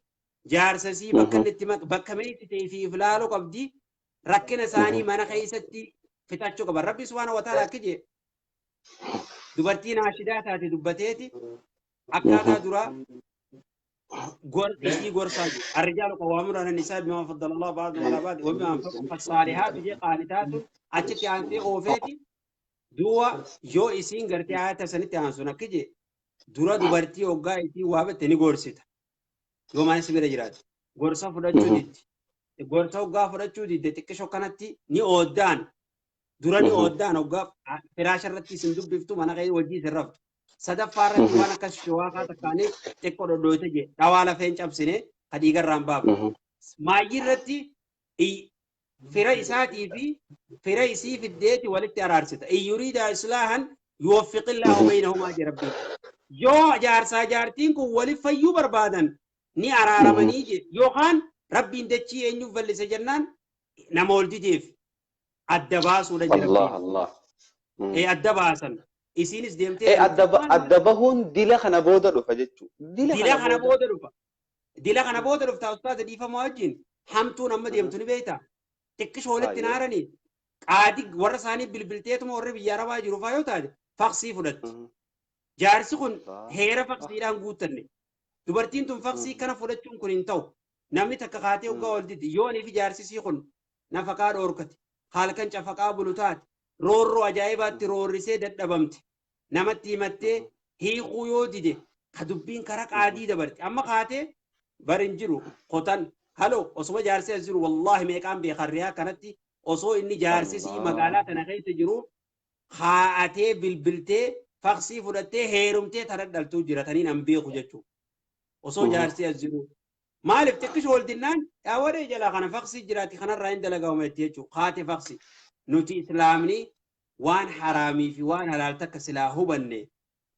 jaarsasii bakka inni itti bakka meessitee fi iflaaluu qabdi. Rakkina isaanii mana keessatti fixachuu qaban. Rabbi subhaanahu wa ta'ala akka jee, dubartii naashidaa taate dubbateeti akkaataa duraa isii gorsaa jiru. Arrijaalu qawwaamuuna ala nisaa bimaa faddala Allah ba'dahum ala ba'd wa bimaa anfaqu fassaalihaatu jee, qaanitaatu achitti aansee oofeeti. Duuba yoo isiin gartee ayata sanitti aansun akka jee, dura dubartii hoggaa isii waa bette ni gorsita. Yoo mana si bira jiraate gorsa fudhachuu diddi. Gorsa hoggaa fudhachuu didde, xiqqisho kanatti ni ooddaan. Dura ni ooddaan, hoggaa firaasha irratti isin dubbiftu, mana kee wajjii isin raftu. Sadaffaa irratti waan akkas showaakaa takkaanii xiqqoo dhodhooyte jee, dhawaa lafeen cabsine ka dhiigarraa hin baafne. Maayyii irratti fira isaatii fi fira isii fiddeeti walitti araarsita. In yuriida islaahan yuwaffiqillaahu baynahumaa jee Rabbiin. Yoo jaarsaa jaartiin kun waliif fayyuu barbaadan ni araaramanii jee, yookaan Rabbiin dachii eenyuuf bal'ise jennaan, nama ol dideef adda baasuudha jee Allah Rabbiin. Allah. Ee, adda baasan. Isiinis deemtee Adda bahuun dila kana booda dhufa jechuudha. Dila kana booda dhufa. Dila kana booda dhufta ustaaza, dhiifama wajjin. Hamtuun amma deemtu ni beekta. Xiqqishoo walitti naaranii qaadi warra isaanii bilbilteetuma, warri biyya arabaa jiru faa yoo taate, faqsii fudhatti. Jaarsi kun heera faqsiidhaan guuttanne. Dubartiin tun faqsii kana fudhachuun kun hin ta'u. Namni takka kaatee hoggaa ol didi. Yoo fi jaarsisii kun nafaqaa dhoorkate, halkan cafaqaa bulu taate, roorroo ajaa'ibaatti roorrisee dadhabamte. Namatti himattee hiikuu yoo dide, ka dubbiin kara qaadii dabarte. Amma kaatee bari hin jiru qotan haloo osuma jaarsii as jiru, wallaahi meeqaan beekan riyaa kanatti osoo inni jaarsisii magaalaa tana keessa jiru haa'atee bilbiltee faqsii fudhattee heerumtee tana dhaltuu jira taniin an beeku jechuudha. Osoo jaarsii as jiru. Maaliif xiqqisho wal dinnaan dhaawadee jalaa kana faqsii jiraati, kanarraa hin dalagama jetti jechuudha. Kaate faqsii. Nuti islaamni waan haraamii fi waan halaal takka silaa hubanne,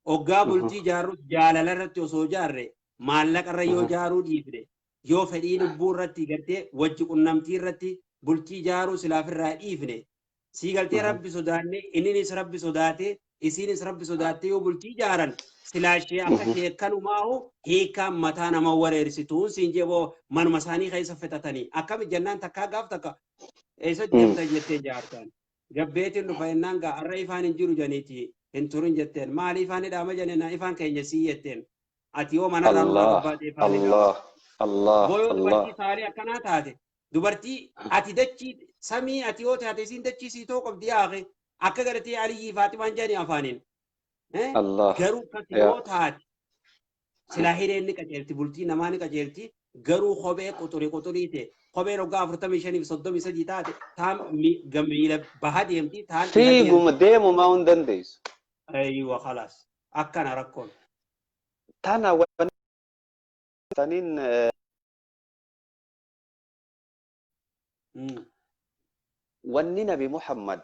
hoggaa bultii jaarrus jaalala irratti osoo jaarre, maallaqa irra yoo jaaruu dhiifne, yoo fedhii lubbuu irratti gartee wajji qunnamtii irratti bultii jaaruu silaaf irraa dhiifne, sii galtee Rabbi sodaanne, inninis Rabbi sodaate, isiinis Rabbi sodaatte, yoo bultii jaaran silaa ishee akka sheekkanumaahu hiikkaan mataa nama wareersituun siin jeboo manuma isaanii keessa fixatanii akkami jennaan, takkaa gaaf takka eessa deemta jettee jaartaan gabbeetiin dhufa jennaan, gaa har'a ifaan hin jiru janiiti, hin turin jetteen, maali ifaan hidhaama jennaan, ifaan keenya sii jetteen, ati yoo manarraa nurraa gabbaatee ifaan hidhaama. Allah Allah. Boo yoo Allah. dubartii saalee akkanaa taate, dubartii ati dachii samii ati yoo taate, isiin dachii sii ta'uu qabdi yaaqe, akka gartee Aliyyii Faaximaan jedhani afaaniin. Allah. Garuu akkas yoo taate silaa hireen ni qajeelti, bultii namaa ni qajeelti. Garuu kophee quxurii quxurii ta'e, kopheen waggaa 45 fi 33 taate, taan miila baha deemti, taan dhiha deemti. Fiiguma deemumaa hin dandeessu. Aywa, khalaas, akkana rakkoon. Tana. Saniin wanni Nabi Muhammad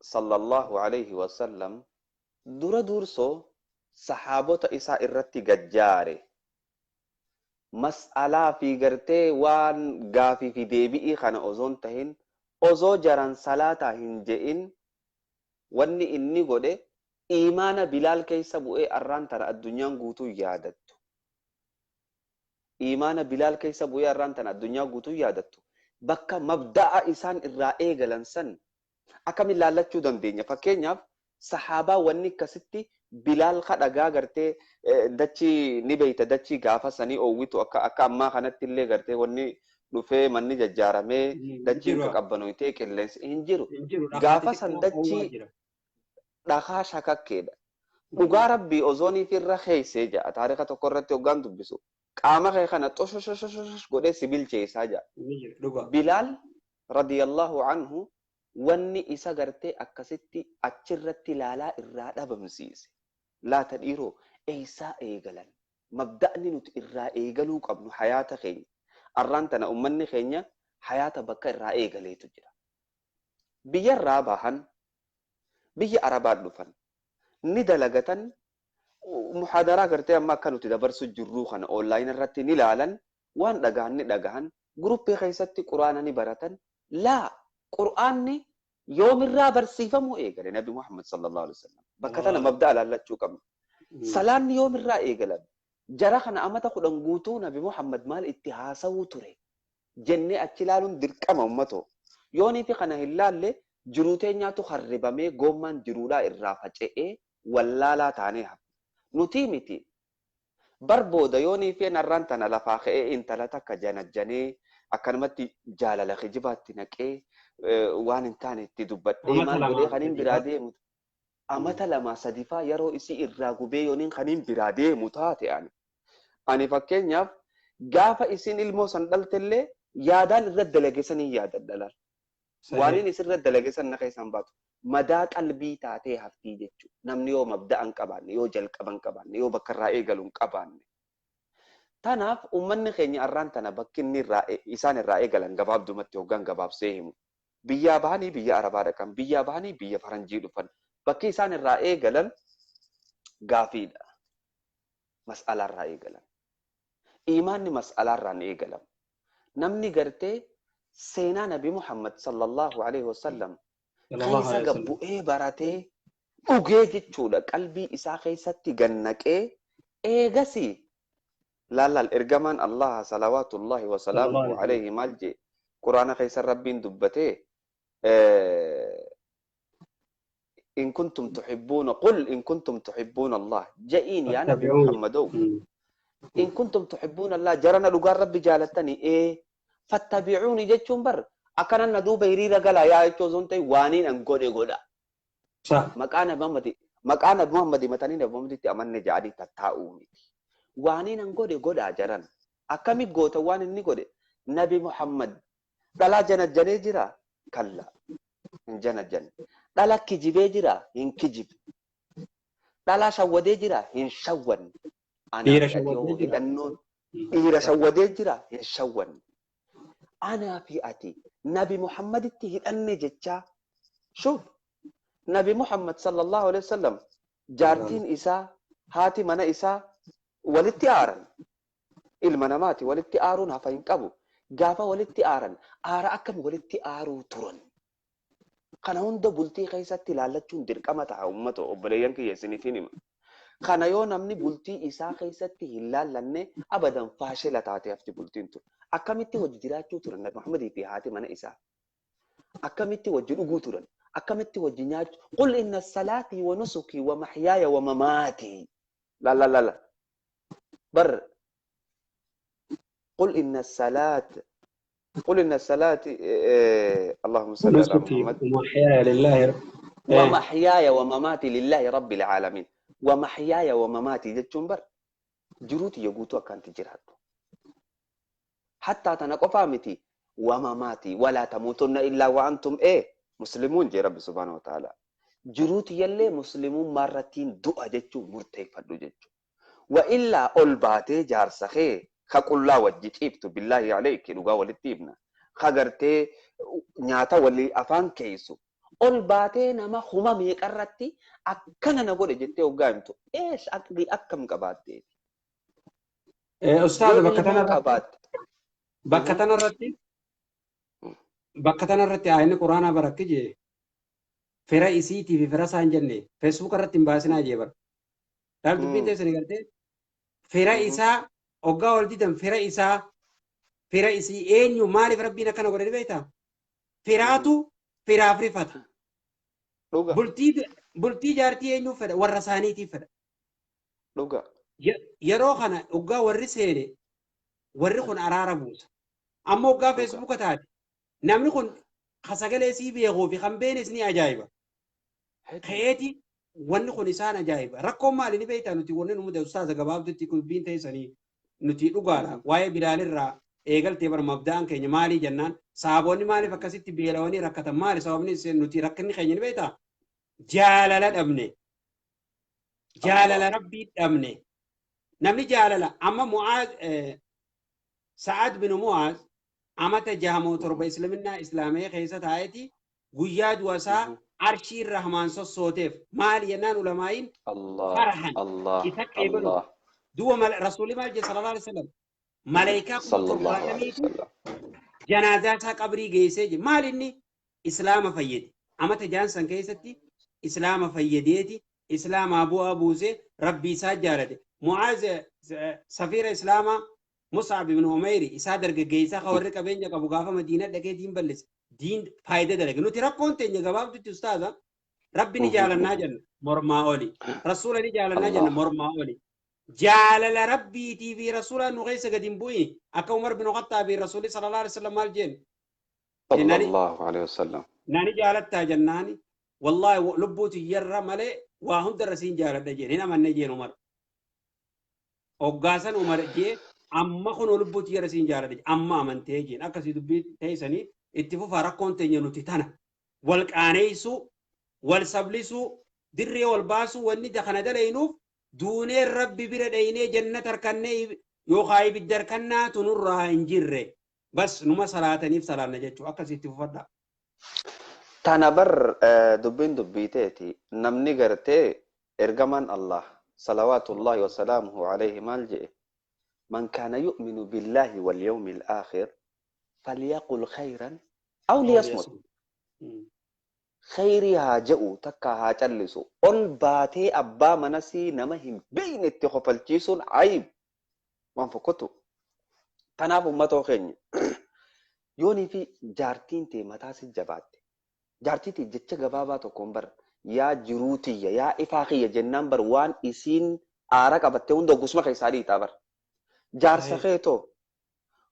sallallahu alayhi wasallam dura dursoo sahaabota isaa irratti gajjaare mas'alaa fi gartee waan gaafii fi deebi'ii kana osoon tahin, osoo jaran salaataa hin je'in, wanni inni godhe iimaana Bilaal keessa bu'ee arraan tana addunyaan guutuu yaadattu. Iimaana Bilaal keessa bu'ee arraan tana addunyaa guutuu yaadattu. Bakka mabda'a isaan irraa eegalan san akkamiin laallachuu dandeenya? Fakkeenyaaf sahaabaa wanni akkasitti Bilaal kadhagaa gartee dachii ni beeyta, dachii gaafa sanii oowwitu akka ammaa kanatti illee gartee wanni dhufee manni jajjaaramee dachiin qaqqabbanoytee qilleensi hin jiru. Gaafa san dachii dhakaa shakakkeedha. Dhugaa rabbii ozooniif irra keeysee ja'a taarika tokko irratti hoggaan dubbisu. Qaama kee kana xoshoshoshoshosh godhee si bilcheessaa ja'a. Bilaal radiyallahu anhu wanni isa gartee akkasitti achirratti laalaa irraa dhabamsiise. Laata dhiiroo eeysaa eegalan? Mabda'ni nuti irraa eegaluu qabnu hayaata keenya. Arraan tana ummanni keenya hayaata bakka irraa eegaleetu jira. Biyyarraa bahan, biyya Arabaa dhufan, ni dalagatan, muhaadaraa gartee amma akka nuti dabarsu jirruu kana onlaayinii irratti ni ilaalan, waan dhagahan ni dhagahan, guruppii keessatti quraana ni baratan. Laa, qur'aanni yoomirraa barsiifamuu eegale Nabi Muhammad sallallahu alaihi wasallam. Bakka tana mabda'a laallachuu qabna. Salaanni yoomirraa eegalan? Jara kana amata 10 guutuu Nabi Muhammad maal itti haasawuu ture jennee achi ilaaluun dirqama ummatoo. Yoonii fi kana hin laalle jiruu teenyaatu harribamee goommaan jiruudhaa irraa faca'ee wallaalaa taanee hafa. Nuti miti. Bar booda yoonii fi narraan tana lafaa ka'ee intala takka janajjanee akkanumatti jaalala kijibaatti naqee waan hin taane itti dubbadhee maal godhee kan hin biraa deemu. Amata 2 3 faa yeroo isii irraa gubee yooniin kan hin biraa deemu taate ani. Ani fakkeenyaaf gaafa isin ilmoo san dhaltellee yaadaan irra dalageessanii yaadadha laal. Waan inni isirra dalageessan na keessan baatu. Madaa qalbii taatee haftii jechuudha. Namni yoo mabda'a hin qabaanne, yoo jalqaba hin qabaanne, yoo bakka irraa eegalu hin qabaanne. Tanaaf uummanni keenya arraan tana bakki inni isaan irraa eegalan gabaabdumatti hoggaan gabaabsee himu. Biyyaa bahanii biyya Arabaa dhaqan, biyyaa bahanii biyya Faranjii dhufan. Bakki isaan irraa eegalan gaafiidha. Mas'alaa irraa eegalan. Iimaanni mas'alaa irraa ni eegalama. Namni gartee seenaa Nabi Muhammad sallallahu alaihi wasallam keessa gabbu'ee baratee dhugee jechuudha. Qalbii isaa keessatti gannaqee eegasii laalaal ergamaan Allah salawaatullahi wa salaamuhu alaihi maal jee Quraana keessa Rabbiin dubbatee in kuntum tuhibbuuna qul in kuntum tuhibbuuna Allah ja'iin yaa Nabi Muhammadoo in kuntum tuhibbuuna Allah jarana dhugaan Rabbi jaalattanii fattabi'uuni jechuun bar akkana na duuba hiriira galaa yaa jechuu osoo hin ta'in waaniin an godhe godha. Maqaa Nabi Muhammad himatanii Nabi Muhammaditti amanne jedhanii tattaa'uu miti. Waaniin an godhe godhaa jaran. Akkami goota waan inni godhe Nabi Muhammad dhalaa janajjanee jira kalla hin janajjanne. Dhala kijibee jira hin kijibne. Dhalaa shawwadee jira hin shawwanne. Dhiira shawwadee jira hin shawwanne. Anaa fi ati Nabi Muhammaditti hidhanne jechaa shuf Nabi Muhammad sallallahu alaihi wasallam jaartiin isaa haati mana isaa walitti aaran. Ilma namaati walitti aaruun hafa hin qabu. Gaafa walitti aaran aara akkam walitti aaruu turan. Kana hunda bultii keessatti ilaallachuun dirqama ta'a uummata obboleeyyan kiyya isiniif hima. Kana yoo namni bultii isaa keessatti hin laallanne abadan faashila taatee hafti bultiin tun. Akkamitti wajji jiraachuu turan Nabi Muhammadii fi haati mana isaa? Akkamitti wajji dhuguu turan? Akkamitti wajji nyaachuu? Qul inna salaatii wa nusukii wa mahyaaya wa mamaatii. La la la la. Bar qul inna salaat قل إن الصلاة اللهم صل على محمد ومحياي لله ومحياي ومماتي لله رب العالمين. ومحياي ومماتي jechuun bar jiruuti guutuu akkanti jiraattu. Hatta tana qofaa miti ومماتي ولا تموتن إلا وأنتم مسلمون jee Rabbi subhaanahu wa ta'ala. Jiruuti yallee muslimuun maarrattiin du'a jechuun murteeffadhu jechuudha. Wa illaa ol baatee jaarsa kee Ka qullaa wajji ciiftu billaahi alayki dhugaa walitti himna. Ka gartee nyaata walii afaan keeysu. Ol baatee nama huma meeqarratti akkana na godhe jettee hoggaa himtu. Eesh aqlii akkam qabaattee? Ustaaza Yoo bakka ilmoo tanarratti qabaatte. bakka tanarratti bakka tanarratti aayinni quraanaa barakki jee fira isiitii fi fira isaa hin jenne feesbuuk irratti hin baasinaa jee bara. Laal dubbiin teessanii gartee fira isaa hoggaa wal didan fira isaa fira isii eenyu maaliif rabbiin akkana godhe ni beektaa? Firaatu firaaf rifata. Dhuga. Bultii jaartii eenyuuf fedha? Warra isaaniitiif fedha. Dhuga. Yeroo kana hoggaa warri seene warri kun araara buusa. Amma hoggaa Dhuga. feesbuuka taate namni kun ka sagalee sii beekuu fi kan beenes ni ajaa'iba. Hedduu. Ka'eeti wanni kun isaan ajaa'iba. Rakkoon maali ni beektaa nuti wanni nu mudatu ustaaza gabaabdutti dubbiin teessanii nuti dhugaadha. Waa'ee Bilaalirraa eegaltee bar mabda'aan keenya maalii jennaan sahaboonni maaliif akkasitti beelawanii rakkatan maali sababni isin nuti rakkinni keenya ni beektaa? Jaalala dhabne. Jaalala Allah. rabbii dhabne. Namni jaalala amma Mu'aaz Sa'ad bin Mu'aaz amata 67 islaminaa islaamee keessa taa'eeti guyyaa du'a isaa arshii rahmaan sossooteef maali jennaan ulamaa'iin Allah. farahan Allah. isa qeebalu Allah. du'a rasuulli maal jedhe sallallahu alaihi wasallam maleekaa kuma Sallallahu alaihi torbaatamiitu wasallam. janaazaa isaa qabrii geessee jira maal inni islaama fayyade amata jaansan keessatti islaama fayyadeeti islaamaa bu'aa buusee rabbii isaa jaalate Mu'aaz safiira islaamaa Mus'ab ibn Umayri isaa dargaggeessaa ka warri qabeenya qabu gaafa Madiina dhaqee diin balleesse diin faayida dalage nuti rakkoon teenya gabaabdutti ustaaza rabbi ni jaalannaa jenna mormaa oli rasuula ni jaalannaa jenna Allah. mormaa oli jaalala rabbiitii fi rasuula nu keessa gadi hin bu'in akka Umar bin Khattaabi rasuulli sallallahu alaihi wasallam maal jeen nani Sallallahu alaihi wasallam. nani jaalattaa jennaani wallaahi lubbuu tiyyarra malee waa hundarra siin jaaladha jeen hin amanne jeen Umar hoggaasan Umar jee amma kun lubbuu tiyyarra siin jaaladha jee amma amantee jeen akkasii dubbii teessanii itti fufaa rakkoon teenya nuti tana wal qaaneessuu wal sablisuu dirree wal baasuu wanni kana dalaynuuf duunee rabbi bira dhaynee jannata harkannee yookaan ibidda harkannaatu nurraa hin jirre bas numa salaataniif salaanna jechuudha akkasii itti fufadha. Tana bar dubbiin dubbii teeti namni gartee ergamaan Allah salawaatullahi wasalaamuhu alayhi maal jedhe man kaana yu'minu billaahi wal yawmil aakhir falyaqul khayran aw liyasmut. Khayrii haa je'u takka haa callisu ol baatee abbaa manasii nama hin beekne itti kofalchiisuun ayib waan fokkotu. Kanaaf uummatoo keenya yoonii fi jaartiin tee mataa si jabaatte jaartii tee jecha gabaabaa tokkoon bar yaa jiruu tiyya yaa ifaa kiyya jennaan bar waan isiin aara qabattee hunda gusuma keessaa dhiitaa bar. Jaarsa keetoo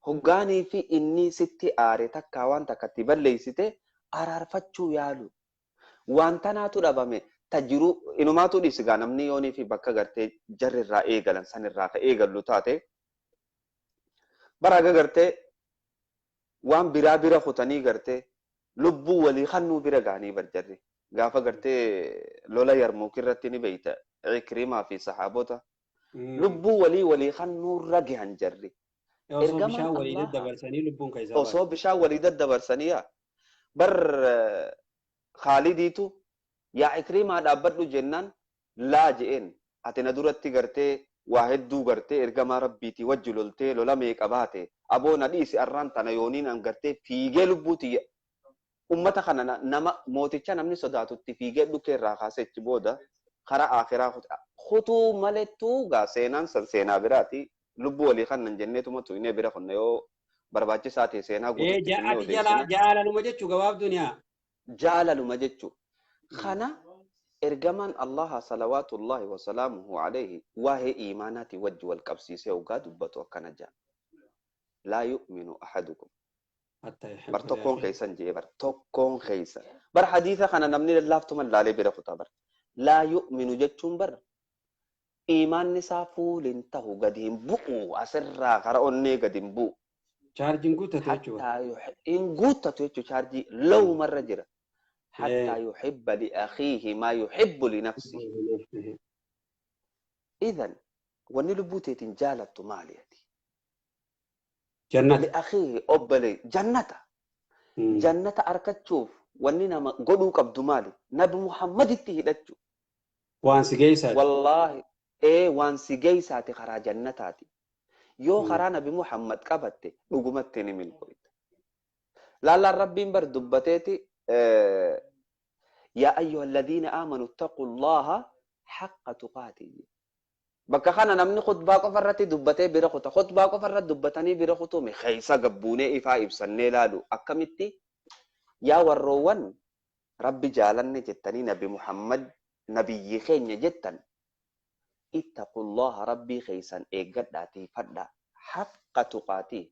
hoggaanii fi inni sitti aare takkaa waan takka itti balleessite araarfachuu yaalu. Waan tanaatu dhabame ta jiruu inumaatu dhiisi gaa namni yoonii fi bakka gartee jarri irraa eegalan san irraa ka eegallu taate bara aga gartee waan biraa bira kutanii gartee lubbuu walii kannuu bira ga'anii bar jarri gaafa gartee lola Yarmuuk irratti ni beeyta Ikrimaa fi sahaabota lubbuu walii walii kannuurra gahan jarri. Osoo Ergamaan bishaan walii Allaha daddabarsanii lubbuun keessaa baate. osoo bishaan walii daddabarsanii yaa bar Khaalidiitu yaa Ikrimaa dhaabbadhu jennaan laa je'een ati na duratti gartee waa hedduu gartee ergamaa rabbiitii wajji loltee lola meeqa baate aboo na dhiisi arraan tana yooniin an gartee fiigee lubbuu tiyya ummata kana nama mooticha namni sodaatutti fiigee dhukkee irraa kaasee achi booda karaa akhiraa kutuu malettuu gaa seenaan san seenaa biraati lubbuu walii kannan jenneetuma tuqnee bira kunna yoo barbaachisaa ta'e seenaa guututti finnee Ati jala odeessina jaalaluma jechuu gabaabduun yaa. jaalaluma jechuu kana ergamaan Allaha salawaatullahi wasalaamuhu alayhi waa'ee iimaanaati wajji wal qabsiisee hoggaa dubbatu akkana jedha laa yu'minu ahadukum Hatta bar yuhibba tokkoon liakhiihi. keessan jee bar tokkoon keessa bar hadiisa kana namni lallaaftuma laalee bira kutaa bar laa yu'minu jechuun bar iimaanni isaa fuulin tahu gadi hin bu'u asirraa kara onnee gadi hin bu'u Chaarjiin guuttatu jechuudha. hattaa hin guuttatu jechuu chaarjii lawumarra jira hattaa yuhibba liakhiihi maa yuhibbu linafsihi. Idan wanni lubbuu teetiin jaalattu maali ati? Jannata. Li'akhiihi obbolee jannata. Jannata argachuuf wanni nama godhuu qabdu maali? Nabi Muhammaditti hidhachuu. Waan si geessaati. Wallaahi waan si geessaati karaa jannataati. Yoo karaa Nabi Muhammad qabatte dhugumatti ni milkooyta. Laallaan Rabbiin bar dubbateeti yaa ayyuha alladhiina aamanu ittaqullaha haqqa tuqaatihi. Bakka kana namni khutbaa qofa irratti dubbatee bira kuta. Khutbaa qofa irratti dubbatanii bira kutuumi keessa gabbuunee ifaa ibsannee laalu. Akkamitti yaa warroowwan Rabbi jaalanne jettanii Nabi Muhammad nabiyyi keenya jettan ittaqullaha Rabbii keessan eeggadhaa tiifadhaa haqqa tuqaatii.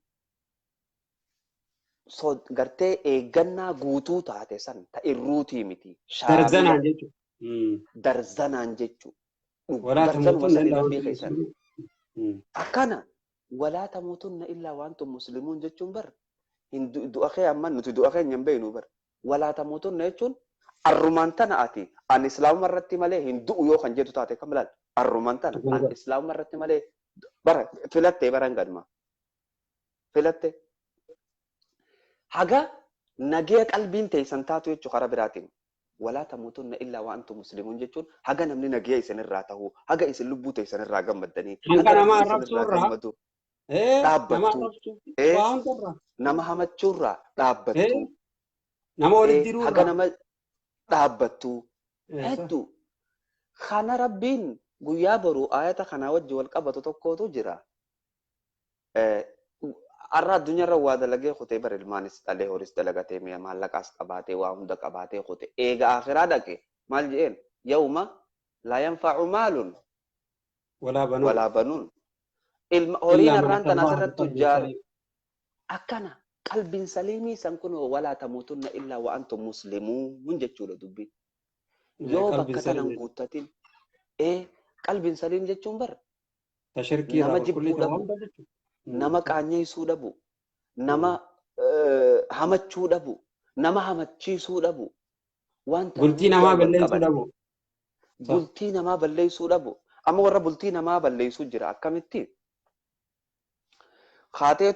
So gartee eeggannaa guutuu taate san ta irruutii miti. Darzanaan jechuudha. Darzanaan jechuudha. Walaa tamuutunna illaa Rabbii keessan. Akkana walaa tamuutunna illaa waantum muslimuun jechuun bar hin du'a kee amma nuti du'a keenya hin beeknu bar. Walaa tamuutunna jechuun arrumaan tana ati an islaamuma irratti malee hin du'u yoo kan jettu taate kam laal arrumaan tana an islaamuma irratti malee bara filattee baran gadma filatte. Haga nagee qalbiin teessan taatu jechuu karaa biraatiin. Walaa tamuutunna illaa waan antum muslimuun jechuun haga namni nagee isinirraa ta'u, haga isin lubbuu teessanirraa gammaddanii, haga nama isinirraa arrabsuurraa gammadu dhaabbattu, nama hamachuurraa dhaabbattu, nama walitti haga diruurraa nama dhaabbattu hedduu. Kana Rabbiin guyyaa boru ayata kanaa wajji wal qabatu tokkotu jira. Arra addunyaarra waa dalagee kutee bara ilmaanis dhalee horis dalagatee mi'a maallaqaas qabaatee waa hunda qabaatee kute eega akhiraa dhaqe maal jedheen yawma laa yanfa'u maalun walaa banuun walaa banuun ilma horiin illaa man arraan tana ataa Allaha asirratti biqalbin tujjaare saliim. akkana qalbiin saliimii san kun walaa tamuutunna illaa wa antum muslimuun jechuudha dubbiin. Yoo Qalbiin bakka tanan saliim guuttatin qalbiin saliim jechuun bara tashirkii irraa nama qulqullii jibbuu ta'uu dhabu hunda jechuudha. nama qaanyeessuu dhabu, nama hamachuu dhabu, nama hamachiisuu dhabu, wanta Bultii hundaa namaa wal balleessuu qabate. dhabu. Bultii namaa balleessuu dhabu. Amma warra bultii namaa balleessuu jira akkamitti? Haatee